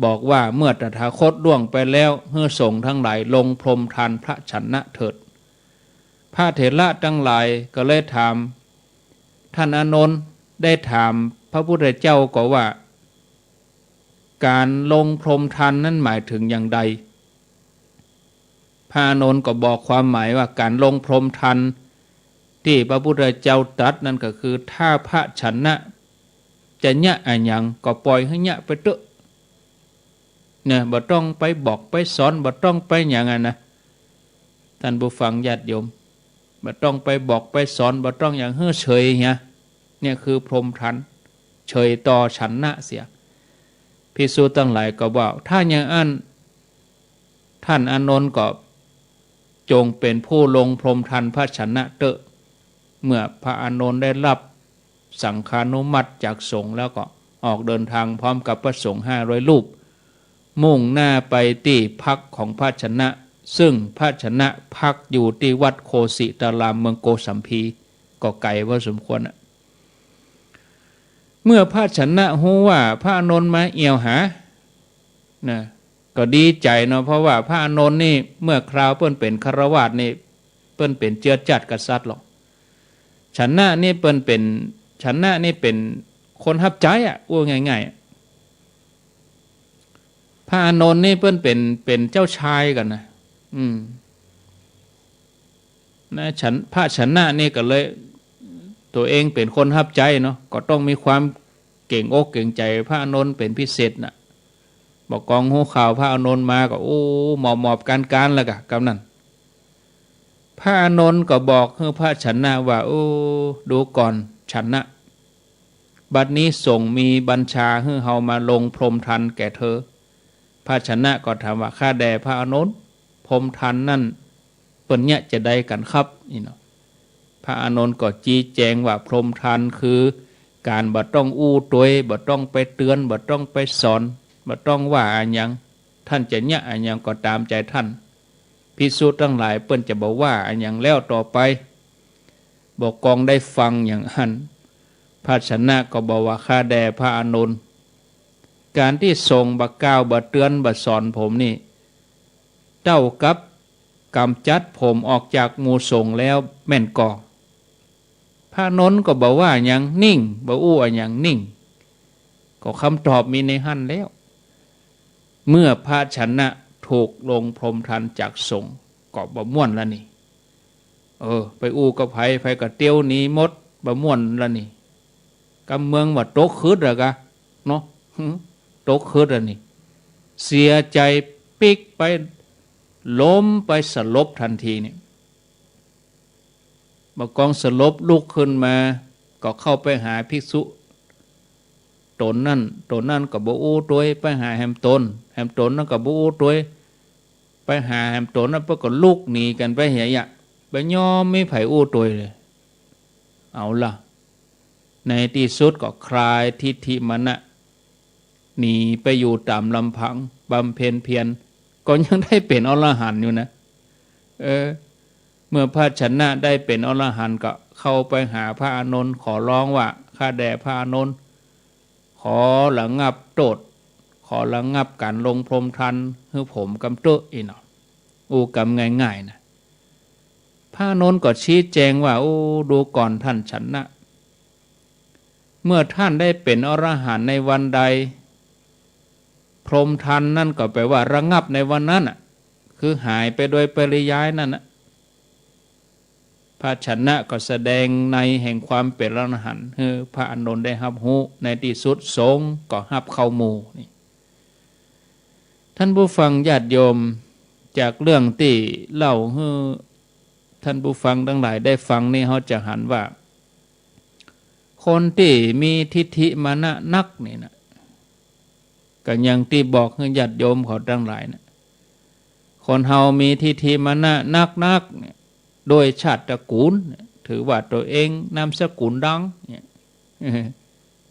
บอกว่าเมื่อตถาคตล่วงไปแล้ว หื้อสงฆ์ทั้งหลายลงพรหมทัณฑ์พระชนะเถิด พระเถระทั้งหลายก็เลยถาม ท่านอานนท์ได้ถามพระพุทธเจ้าก็ว่า ก๋านลงพรหมทัณฑ์นั้นหมายถึงอย่างใด พระอานนท์ก็บอกความหมายว่าก๋านลงพรหมทัณฑ์ตี้พระพุทธเจ้าตรัสนั้นก็คือ ถ้าพระชนะจะเยียะอะหยังก็ปล่อยหื้อเยียะไปเต๊อะ เนี่ย บ่ต้องไปบอกไปสอน บ่ต้องไปหยังอะนะ ท่านผู้ฟังญาติโยม บ่ต้องไปบอกไปสอน บ่ต้องหยัง หื้อเฉยเหีย เนี่ยคือพรหมทัณฑ์ เฉยต่อชนะเสีย ภิกษุทั้งหลายก็ว่า ถ้าอย่างอั้น ท่านอานนท์ก็จงเป๋นผู้ลงพรหมทัณฑ์พระชนะเต๊อะ เมื่อพระอานนท์ได้รับสังฆานุมัติจากสงฆ์แล้วก็ออกเดินทางพร้อมกับพระสงฆ์ห้าร้อยรูป มุ่งหน้าไปตี้พักของพระชนะ ซึ่งพระชนะพักอยู่ตี้วัดโคสิตารามเมืองโกสัมพี ก็ไก๋พอสมควรน่ะ เมื่อพระชนะฮู้ว่าพระอานนท์มาเอี่ยวหา นะ ก็ดีใจ๋เนาะ เพราะว่าพระอานนท์นี่เมื่อคราวเปิ้นเป๋นฆราวาสนี่ เปิ้นเป๋นเจื๊อจ้าดกษัตริย์หรอก ชนะนี่เปิ้นเป๋น ชนะนี่เป๋นคนฮับใจ๊อะ อู้ง่ายๆ พระอานนท์นี่เปิ้นเป๋น เป๋นเจ้าชายก่อนนะ อืม นะ ชน- พระชนะนี่ก็เลย ตั๋วเองเป๋นคนฮับใจ๊เนาะ ก็ต้องมีความเกรงอกเกรงใจ๋พระอานนท์เป๋นพิเศษน่ะ บ่ากองฮู้ข่าวพระอานนท์มาก็ โอ้ หมอบๆ กานๆ แล้วก่ะ กำนั้น พระอานนท์ก็บอกหื้อพระชนะว่า โอ้ ดูก่อนชนะ บัดนี้สงฆ์มีบัญชาหื้อเฮามาลงพรหมทานแก่เธอ พระชนะก็ถามว่า ข้าแด่พระอานนท์ พรหมทานนั้นเปิ้นเยียะจาใดกั๋นครับ นี่เนาะ พระอานนท์ก็จี๊แจงว่า พรหมทานคือก๋านบ่ต้องอู้ตวย บ่ต้องไปเตือน บ่ต้องไปสอน บ่ต้องว่าอะหยัง ท่านจะเยียะอะหยังก็ต๋ามใจ๋ท่าน ภิกษุตังหลายเปิ้นจะบ่ว่าอะหยังแล้วต่อไป บ่ากองได้ฟังอย่างอั้น พระชนะก็บอกว่า ข้าแด่พระอานนท์ ก๋านตี้สงฆ์บ่กล่าว บ่เตือน บ่สอนผมนี่ เต้ากับก๋ำจัดผมออกจากหมู่สงฆ์แล้วแม่นก่อ พระอานนท์ก็บ่ว่าหยัง นิ่ง บ่อู้อะหยัง นิ่ง ก็คำตอบมีในหั้นแล้ว เมื่อพระชนะถูกลงพรหมทานจากสงฆ์ก็บ่ม่วนละนี่ เออ ไปอู้กับใผ ใผก็เตียวหนีหมด บ่ม่วนละนี่ กำเมืองว่าตกขึดละก่ะ เนาะ หึ ตกขึดละนี่ เสียใจ๋ปิ๊กไป ล้มไปสลบตันทีนี่ บ่ากองสลบลุกขึ้นมา ก็เข้าไปหาภิกษุต๋นนั้น ต๋นนั้นก็บ่อู้ตวย ไปหาแหมต๋น แหมต๋นนั้นก็บ่อู้ตวย ไปหาแหมต๋นนั้น เปิ้นก็ลุกหนีกั๋นไปเหียยะ บ่ยอมมีใผอู้ตวยเลย เอาละ ในตี้สุดก็คลายทิฏฐิมานะ หนีไปอยู่ต๋ามลำพัง บำเพ็ญเพียร ก็ยังได้เป๋นอรหันต์อยู่นะ เออ เมื่อพระชนะได้เป๋นอรหันต์ก็เข้าไปหาพระอานนท์ ขอร้องว่า ข้าแด่พระอานนท์ ขอระงับโต้ษ ขอระงับก๋านลงพรหมทานหื้อผมกำเต๊อะ อี้เนาะ อู้กำง่ายๆ นะ พระอานนท์ก็ชี้แจงว่า โอ้ ดูก่อนท่านชนะ เมื่อท่านได้เป๋นอรหันต์ในวันใด พรหมทานนั้นก็แปลว่าระงับในวันนั้นน่ะ คือหายไปโดยปริยายนั่นน่ะ พระชนะก็แสดงนัยแห่งความเป๋นอรหันต์หื้อพระอานนท์ได้ฮับฮู้ ในตี้สุดสงฆ์ก็ฮับเข้าหมู่นี่ ท่านผู้ฟังญาติโยม จากเรื่องตี้เล่าหื้อท่านผู้ฟังตังหลายได้ฟังนี่ เฮาจะหันว่า คนตี้มีทิฏฐิมานะนักนี่นะ ก็อย่างตี้บอกหื้อญาติโยมเขาตังหลายนะ คนเฮามีทิฏฐิมานะนักๆ เนี่ย โดยชาติตระกูลเนี่ย ถือว่าตั๋วเองนามสกุลดังเนี่ย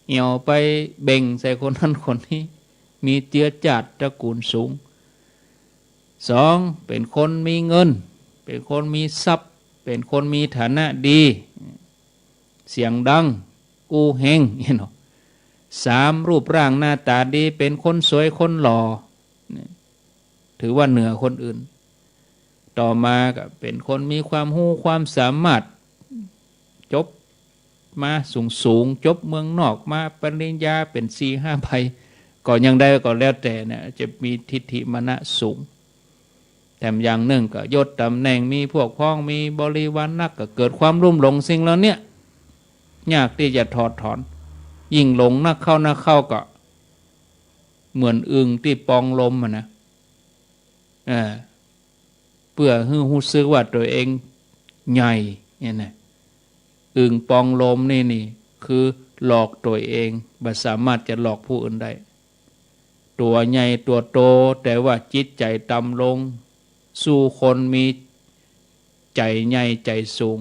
เหี่ยวไปเบ่งใส่คนนั้นคนนี้ มีเจื๊อจาติตระกูลสูง สอง เป๋นคนมีเงิน เป๋นคนมีทรัพย์ เป๋นคนมีฐานะดี เสียงดัง อู้เฮง เนี่ยเนาะ สาม รูปร่างหน้าต๋าดี เป๋นคนสวยคนหล่อ เนี่ย ถือว่าเหนือคนอื่น ต่อมาก็เป๋นคนมีความฮู้ความสามารถ จบมาสูงๆ จบเมืองนอกมาปริญญาเป๋นสี่ห้าใบ ก็อย่างใดก็แล้วแต่เนี่ย จะมีทิฏฐิมานะสูง แถมอย่างนึ่งก็ยศต๋ำแหน่ง มีพวกพ้อง มีบริวารนัก ก็เกิดความลุ่มหลง สิ่งเหล่านี้ยากตี้จะถอดถอน ยิ่งหลงนักเข้านักเข้าก็เหมือนอึ่งตี้ปองลมอะนะ เออ เปื้อหื้อฮู้สึกว่าตั๋วเองใหญ่เนี่ยนะ อึ่งปองลมนี่นี่ คือหลอกตั๋วเอง บ่สามารถจะหลอกผู้อื่นได้ ตั๋วใหญ่ตั๋วโต แต่ว่าจิตใจ๋ต่ำลง สู้คนมีใจ๋ใหญ่ใจ๋สูง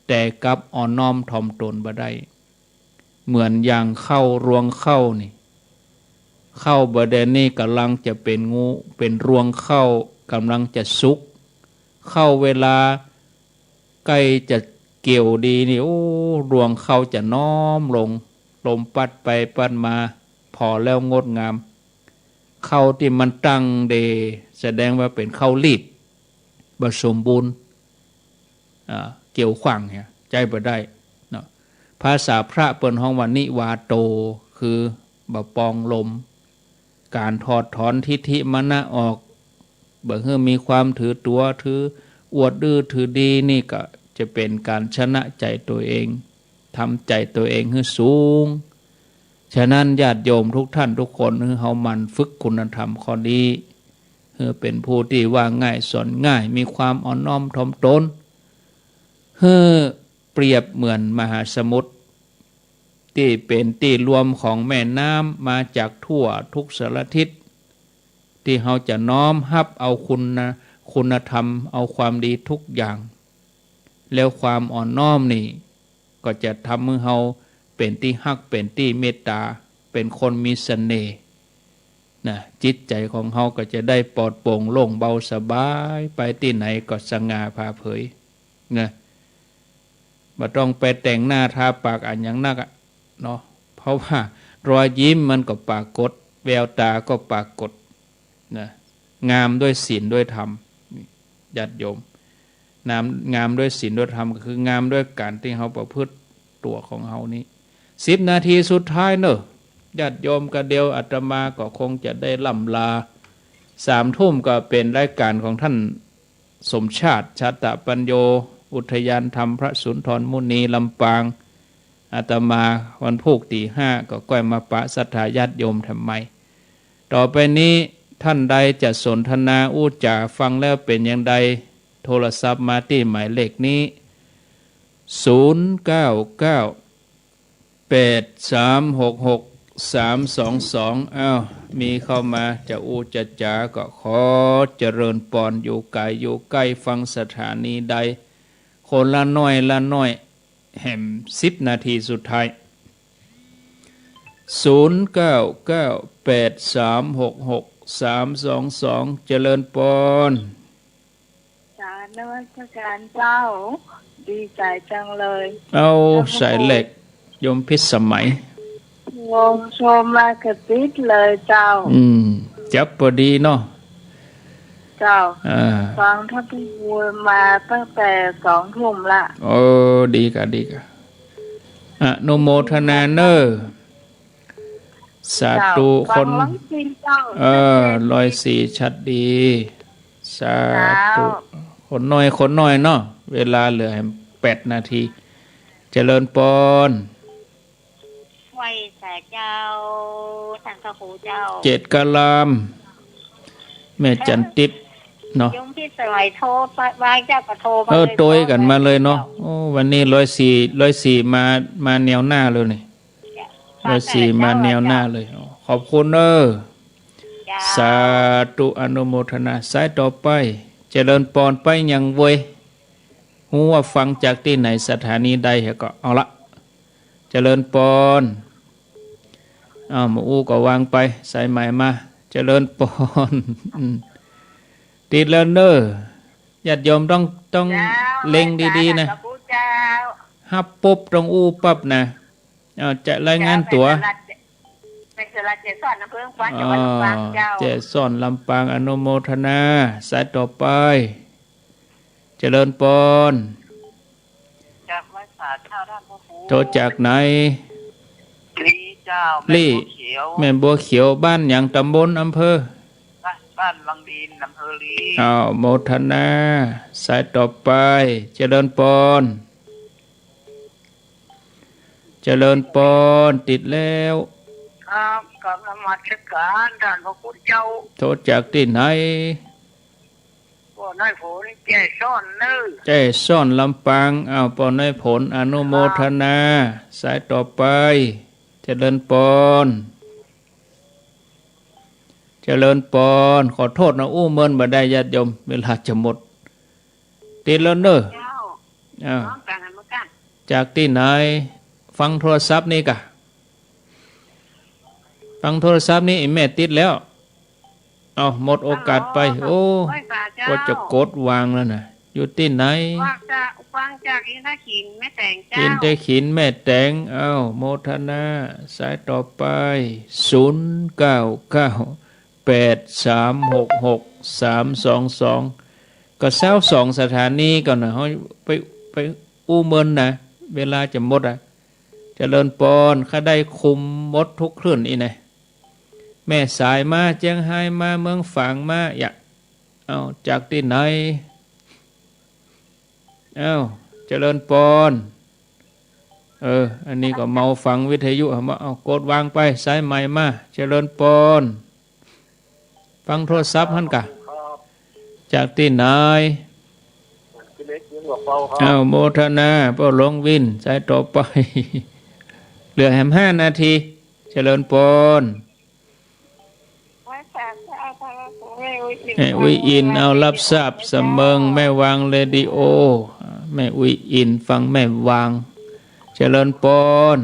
แต่กลับอ่อนน้อมถ่อมต๋นบ่ได้ เหมือนอย่างข้าวรวงข้าวนี่ ข้าวบ่าเดี่ยวนี้ก่ำลังจะเป๋นงู เป๋นรวงข้าว ก่ำลังจะสุก ข้าวเวลาใก้จะเกี่ยวดีนี่ โอ้ รวงข้าวจะน้อมลง ลมปั๊ดไปปั๊ดมา ผ่อแล้วงดงาม ข้าวตี้มันตั้งเด่ แสดงว่าเป๋นข้าวลีบ บ่สมบูรณ์ อ่า เกี่ยวขว้างเนี่ย ใจ๊บ่ได้ ภาษาพระเปิ้นฮ้องว่านิวาโต คือบ่ปองลม ก๋านถอดถอนทิฏฐิมานะออก บ่หื้อมีความถือตั๋ว ถืออวด ดื้อถือดี นี่ก็จะเป๋นก๋านชนะใจ๋ตั๋วเอง ทำใจ๋ตั๋วเองหื้อสูง ฉะนั้นญาติโยมทุกท่านทุกคน หื้อเฮาหมั่นฝึกคุณธรรมข้อนี้ หื้อเป๋นผู้ตี้ว่าง่ายสอนง่าย มีความอ่อนน้อมถ่อมตน หื้อเปรียบเหมือนมหาสมุทร ตี้เป๋นตี้รวมของแม่น้ำมาจากทั่วทุกสารทิศ ตี้เฮาจะน้อมฮับเอาคุณนะ คุณธรรม เอาความดีทุกอย่าง แล้วความอ่อนน้อมนี่ ก็จะทำหื้อเฮาเป๋นตี้ฮัก เป๋นตี้เมตต๋า เป๋นคนมีเสน่ห์นะ จิตใจ๋ของเฮาก็จะได้ปลอดโปร่งโล่งเบาสบาย ไปตี้ไหนก็สง่าผ่าเผยนะ บ่ต้องไปแต่งหน้าทาปากอะหยังนักอะเนาะ เพราะว่ารอยยิ้มมันก็ปรากฏ แววต๋าก็ปรากฏนะ งามด้วยศีลด้วยธรรม ญาติโยม งาม งามด้วยศีลด้วยธรรม ก็คืองามด้วยก๋านตี้เฮาประพฤติตั๋วของเฮานี้ สิบนาทีสุดท้ายเนาะ ญาติโยม ก็เดี๋ยวอาตมาก็คงจะได้ล่ำลา สามทุ่มก็เป๋นรายก๋านของท่านสมชาติ ชาตปัญโญ อุทยานธรรมพระสุนทรมุนีลำปาง อาตมาวันพูกตี๋ห้าก็ก้อยมาปะศรัทธาญาติโยมแถมใหม่ ต่อไปนี้ท่านใดจะสนทนาอู้จ๋าฟังแล้วเป๋นอย่างใด โทรศัพท์มาตี้หมายเลขนี้ ศูนย์เก้าเก้า แปดสามหกหก สามสองสอง อ้าว มีเข้ามา จะอู้จะจ๋าก็ขอเจริญปอน อยู่ไก๋อยู่ใก้ฟังสถานีใด คนละน้อยละน้อย แหม สิบนาทีสุดท้าย ศูนย์เก้าเก้า แปดสามหกหก สามสองสอง เจริญปอน จ๋านมัสก๋านเจ้า ดีใจ๋จังเลย เอา เจ้าพระคุณ สายแหลก โยมพิสมัย โยมโทรมากระติดเลยเจ้า อืม จับพอดีเนาะ เจ้า อ่า ฟังท่านพระครูมาตั้งแต่สองทุ่มละ โอ้ ดีกะ ดีกะ อนุโมทนาเน่อ สาธุ เจ้า คน ฟังร้อยสี่เจ้า เออ ชัดเจน ร้อยสี่ชัดดี สาธุ เจ้า คนน้อย คนน้อยเนาะ เวลาเหลือแหมแปดนาที เจริญปอน ไหว้สาเจ้า ท่านพระครูเจ้า เจตกาลาม แม่จันติดเนาะ โยมพิสมัยโทรไป ไหว้เจ้าก็โทรมา เออ เลย โตยกั๋นมาเลยเนาะ เจ้า โอ้ วันนี้ร้อยสี่ ร้อยสี่มา มาแนวหน้าเลยนี่ เจ้า ร้อยสี่ มาแนวหน้าเลย ขอบคุณเน่อ เจ้า สาธุ อนุโมทนา สายต่อไป เจริญปอนไปยังเว้ย ฮู้ว่าฟังจากตี้ไหน สถานีใดเหอะก็เอาละ เจริญปอน อ้าว บ่อู้ก็วางไป สายใหม่มา เจริญปอน อืม ติดแล้วเน่อ ญาติโยมต้อง ต้อง เจ้า เล็งดีๆ นะ สาธุเจ้า ฮับปุ๊บต้องอู้ปั๊บนะ เอา จะรายงานตั๋ว แม่สลัด แม่สลัดเจสอน อำเภอลำปาง จังหวัดลำปางเจ้า อ๋อ เจสอน ลำปาง อนุโมทนา สายต่อไป เจริญปอน จากวัดสาเจ้าท่านพระครู โทรจากไหน ลีเจ้า ลี แม่บัวเขียว แม่บัวเขียว บ้านหยัง ตำบล อำเภอ บ้าน บ้านวังดิน อำเภอลี อ้าว โมทนา สายต่อไป เจริญปอน เจริญปอน ติดแล้ว ครับ กราบนมัสการท่านพระคุณเจ้า โทรจากตี้ไหน ป้อน้อยผล เจสอนเน่อ เจสอน ลำปาง อ้าว ป้อน้อยผล อนุโมทนา ครับ สายต่อไป เจริญปอน เจริญปอน ขอโทษนะ อู้เมินบ่ได้ ญาติโยม เวลาจะหมด ติดแล้วเน่อ เจ้า อ้าว พร้อมกันนะ เมื่อกี้ จากตี้ไหน ฟังโทรศัพท์นี่กะ ฟังโทรศัพท์นี่ ไอ้แม่ติดแล้ว เอา หมดโอกาสไป ฮัลโหล โอ้ ไหว้สาเจ้า ก็จะกดวางแล้วนะ อยู่ตี้ไหน ฟังจาก ฟังจากอินทขิลแม่แตงเจ้า อินทขิลแม่แตง อ้าว โมทนา สายต่อไป ศูนย์เก้าเก้า แปดสามหกหก สามสองสอง ก็ซาวสองสถานีก่อนนะ เฮาไป ไปอู้เมินนะ เวลาจะหมดอะ เจริญปอน ข้าได้คุมหมดทุกคลื่นอี้นะ แม่สายมา เจียงฮายมา เมืองฝางมา ยะ เอ้า จากตี้ไหน เอ้า เจริญปอน เออ อันนี้ก็เมาฟังวิทยุ เอามา เอา กดวางไป สายใหม่มา เจริญปอน ฟังโทรศัพท์หั้นกะ ครับ จากตี้ไหน ผมชื่อเล็ก เมืองหลวงเปาครับ อ้าว โมทนา ป้อหลวงวิน สายต่อไป เหลือแหมห้านาที เจริญปอน แม่อุ๊ยอิน เอา รับทราบ สะเมิง แม่วางเรดิโอ แม่อุ๊ยอิน ฟังแม่วาง เจริญปอน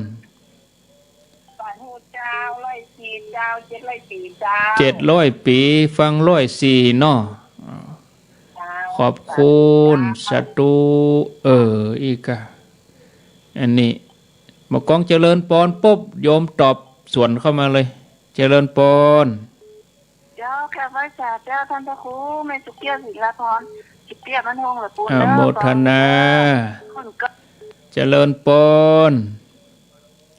สาธุเจ้า ร้อยสี่เจ้า เจ็ดร้อยปีเจ้า เจ็ดร้อยปี ฟังร้อยสี่เนาะ เจ้า ขอบคุณ สาธุ สาธุ เออ อีกอะ อันนี้ เมื่อก้องเจริญปอนปุ๊บ โยมตอบสวนเข้ามาเลย เจริญปอน เจ้า ข้าพเจ้า เจ้า ท่านพระครู แม่สุเกี้ยว ศิลาพร สุเกี้ยว บ้านห้องละปูน อ่า เด้อ โมทนา คนก็ เจริญปอน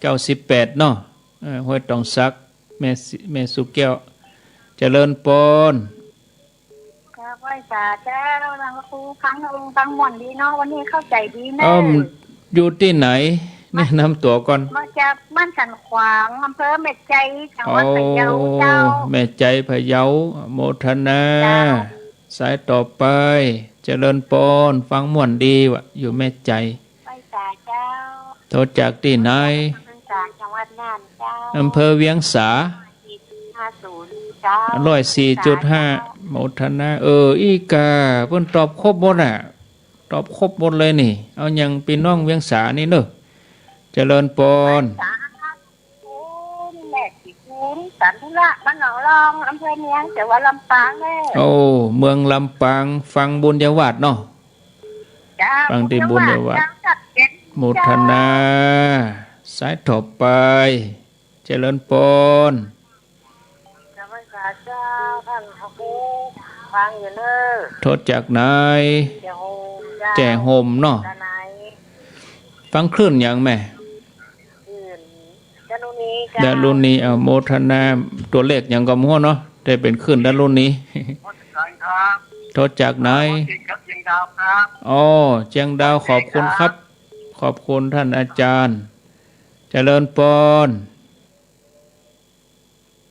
เก้าสิบแปดเนาะ เออ ห้วยตองสัก แม่สิ แม่สุเกี้ยว เจริญปอน ข้าพเจ้า เจ้า ท่านพระครู ฟัง ฟังม่วนดีเนาะ วันนี้เข้าใจดีนะ อ้อม อยู่ตี้ไหน แนะนำตั๋วก่อน มาจากบ้านสันขวาง อำเภอแม่ใจ จังหวัดพะเยาเจ้า โอ้ แม่ใจ พะเยา โมทนา เจ้า สายต่อไป เจริญปอน ฟังม่วนดีวะ อยู่แม่ใจ ไปสาเจ้า โทรจากตี้ไหน จากจังหวัดน่านเจ้า อำเภอเวียงสา ห้าศูนย์เจ้า ร้อยสี่จุดห้า โมทนา เออ อีกา เปิ้นตอบครบหมดอะ ตอบครบหมดเลยนี่ เอาหยังปี้น้องเวียงสานี่เนาะ เจริญปอน สา คุณแม่สีคุณ สันธุระ บ้านหนองรอง อำเภอเมือง จังหวัดลำปางแน่ โอ้ เมืองลำปาง ฟังบุญญาวาสเนาะ เจ้า ฟังตี้บุญญาวาส บุญญาวาส เจ้า โมทนา เจ้า สายต่อไป เจริญปอน เจ้า พระเจ้า ท่านพระครู ฟังอยู่เนอะ โทรจากไหน แจ้ห่มเจ้า แจ้ห่มเนาะ ด้านใน ฟังคลื่นหยังแม่ คลื่นดารุณีเจ้า ดารุณี เอา โมทนา ตั๋วเลขหยังก็บ่ฮู้เนาะ แต่เป๋นคลื่นดารุณี โทรจากไหน ครับ เชียงดาวครับ อ๋อ เชียงดาว ขอบคุณครับ ขอบคุณท่านอาจารย์ เจริญปอน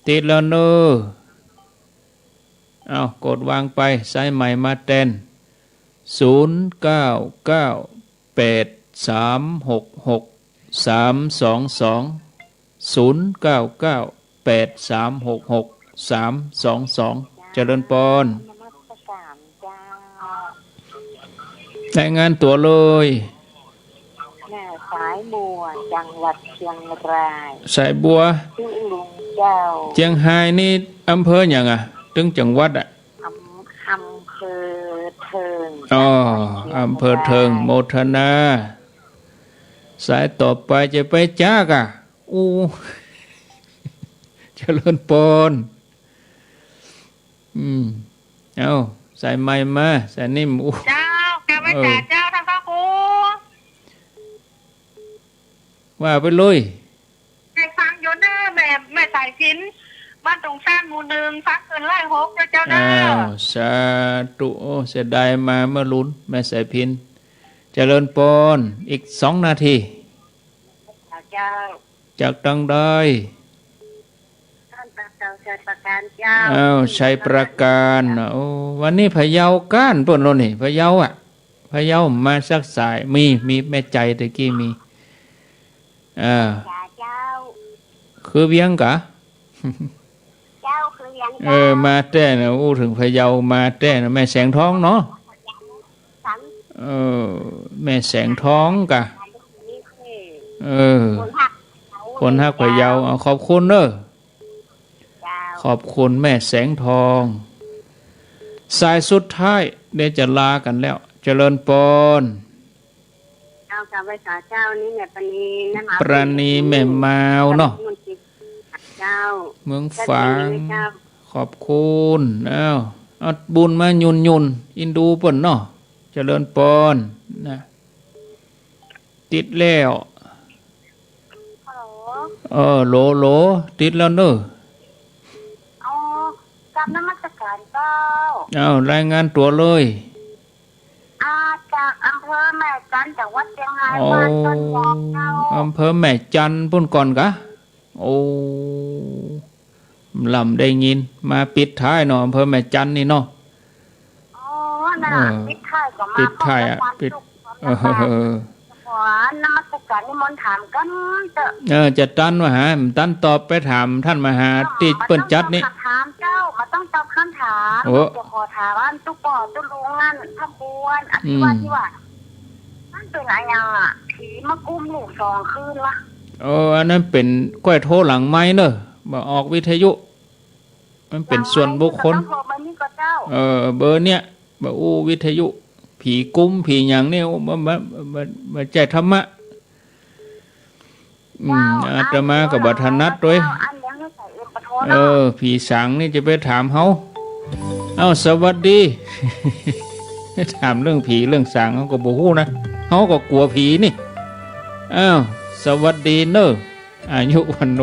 ติดแล้วเนอะ เอา กดวางไป สายใหม่มาแตน ศูนย์เก้าเก้าแปดสามหกหกสามสองสอง ศูนย์เก้าเก้าแปดสามหกหกสามสองสอง เจริญปอน นมัสการเจ้า รายงานตั๋วเลย แม่สายบัว จังหวัดเชียงราย สายบัว จุลุงเจ้า เจียงฮายนี่อำเภอหยังอะ ตึงจังหวัดอะ อำ อำเภอเทิง อ๋อ จังหวัดเชียงราย อำเภอเทิง โมทนา สายต่อไปจะไปจากอะ อู้ เจริญปอน อืม เอา สายใหม่มา สายนิ่ม อู้ เจ้า กราบไหว้สาเจ้า ท่านพระครู ว่าไปเลย ได้ฟังอยู่เนอะ แม่ แม่สายพิณ บ้านตงซาน หมู่หนึ่ง ฟังเกินร้อยหก นะเจ้าเนอะ อ้าว สาธุ โอ้ เสียดายมาเมื่อลุน แม่สายพิณ เจริญปอน อีกสองนาที เจ้า จากตังใด ท่านจากชัยปราการเจ้า อ้าว ชัยปราการนะ โอ้ วันนี้พะเยาก้านเปิ้นแล้วนี่ พะเยาอะ พะเยามาสักสาย มี มีแม่ใจตะกี้มี อ่า เจ้า คือเวียงกะ เจ้า คือเวียง เออ เจ้า มาแต๊นะ อู้ ถึงพะเยามาแต๊นะ แม่แสงทองเนาะ สัง เออ แม่แสงทองกะ เออ คนฮัก คนฮักพะเยา เอา ขอบคุณเนอะ เจ้า ขอบคุณแม่แสงทอง สายสุดท้าย เดี๋ยวจะลากั๋นแล้ว เจริญปอน เจ้า กราบไหว้สาเจ้า นี่แม่ปราณี แม่มาว ปราณี แม่มาวเนาะ เจ้า เมืองฝาง เจ้า ขอบคุณ อ้าว เอาบุญมาหยุนๆ อินดูเปิ้นเนาะ เจริญปอน นะ ติดแล้ว เออ โหล โหล ติดแล้วเน่อ อ๋อ กราบนมัสการเจ้า อ้าว รายงานตั๋วเลย อ่า จากอำเภอแม่จันทน์ จังหวัดเชียงราย อ๋อ บ้านต้นยางเจ้า อำเภอแม่จันทน์ปุ้นก่อนกา โอ้ ลำได้ยิน มาปิดท้ายเนาะ อำเภอแม่จันทน์นี่เนาะ อ๋อ นั่นน่ะ เออ ปิดท้ายก็มา ปิดท้ายอะ ขอความ ปิด สุขความ เออ สบาย ขอนมัสการนิมนต์ถามกำเต๊อะ เออ จะตันมาหา ตันตอบไปถามต้านมหา เออ ตี้เปิ้นจัดนี่ บ่ต้องตอบคำถามเจ้า บ่ต้องตอบคำถาม โอ้ จะขอถามอันตุ๊ป้อตุ๊ลุงอัน ขบวนอภิวาท อืม ตี้ว่า มันเป๋นอะหยังอะ ผีมากุมลูกสองคืนวะ เออ อันนั้นเป๋น ก้อยโทรหลังไมค์เน่อ บ่ออกวิทยุ มันเป๋นส่วนบุคคล หลังไมค์นี่ก็ต้องโทรเบอร์นี้ก็เจ้า เออ เบอร์เนี้ย บ่อู้วิทยุ ผีกุม ผีหยังเนี่ย บ่ บ่ บ่ บ่ใจ้ธรรมะ อืม เจ้า อาตมาก็บ่ถนัดตวย เจ้า อันนี้ให้ใส่เอ็มปะโท เออ เนาะ ผีสางนี่จะไปถามเฮา เอ้า สวัสดี ถามเรื่องผีเรื่องสางเฮาก็บ่ฮู้นะ เฮาก็กั๋วผีนี่ อ้าว สวัสดีเน่อ อายุวัณโณ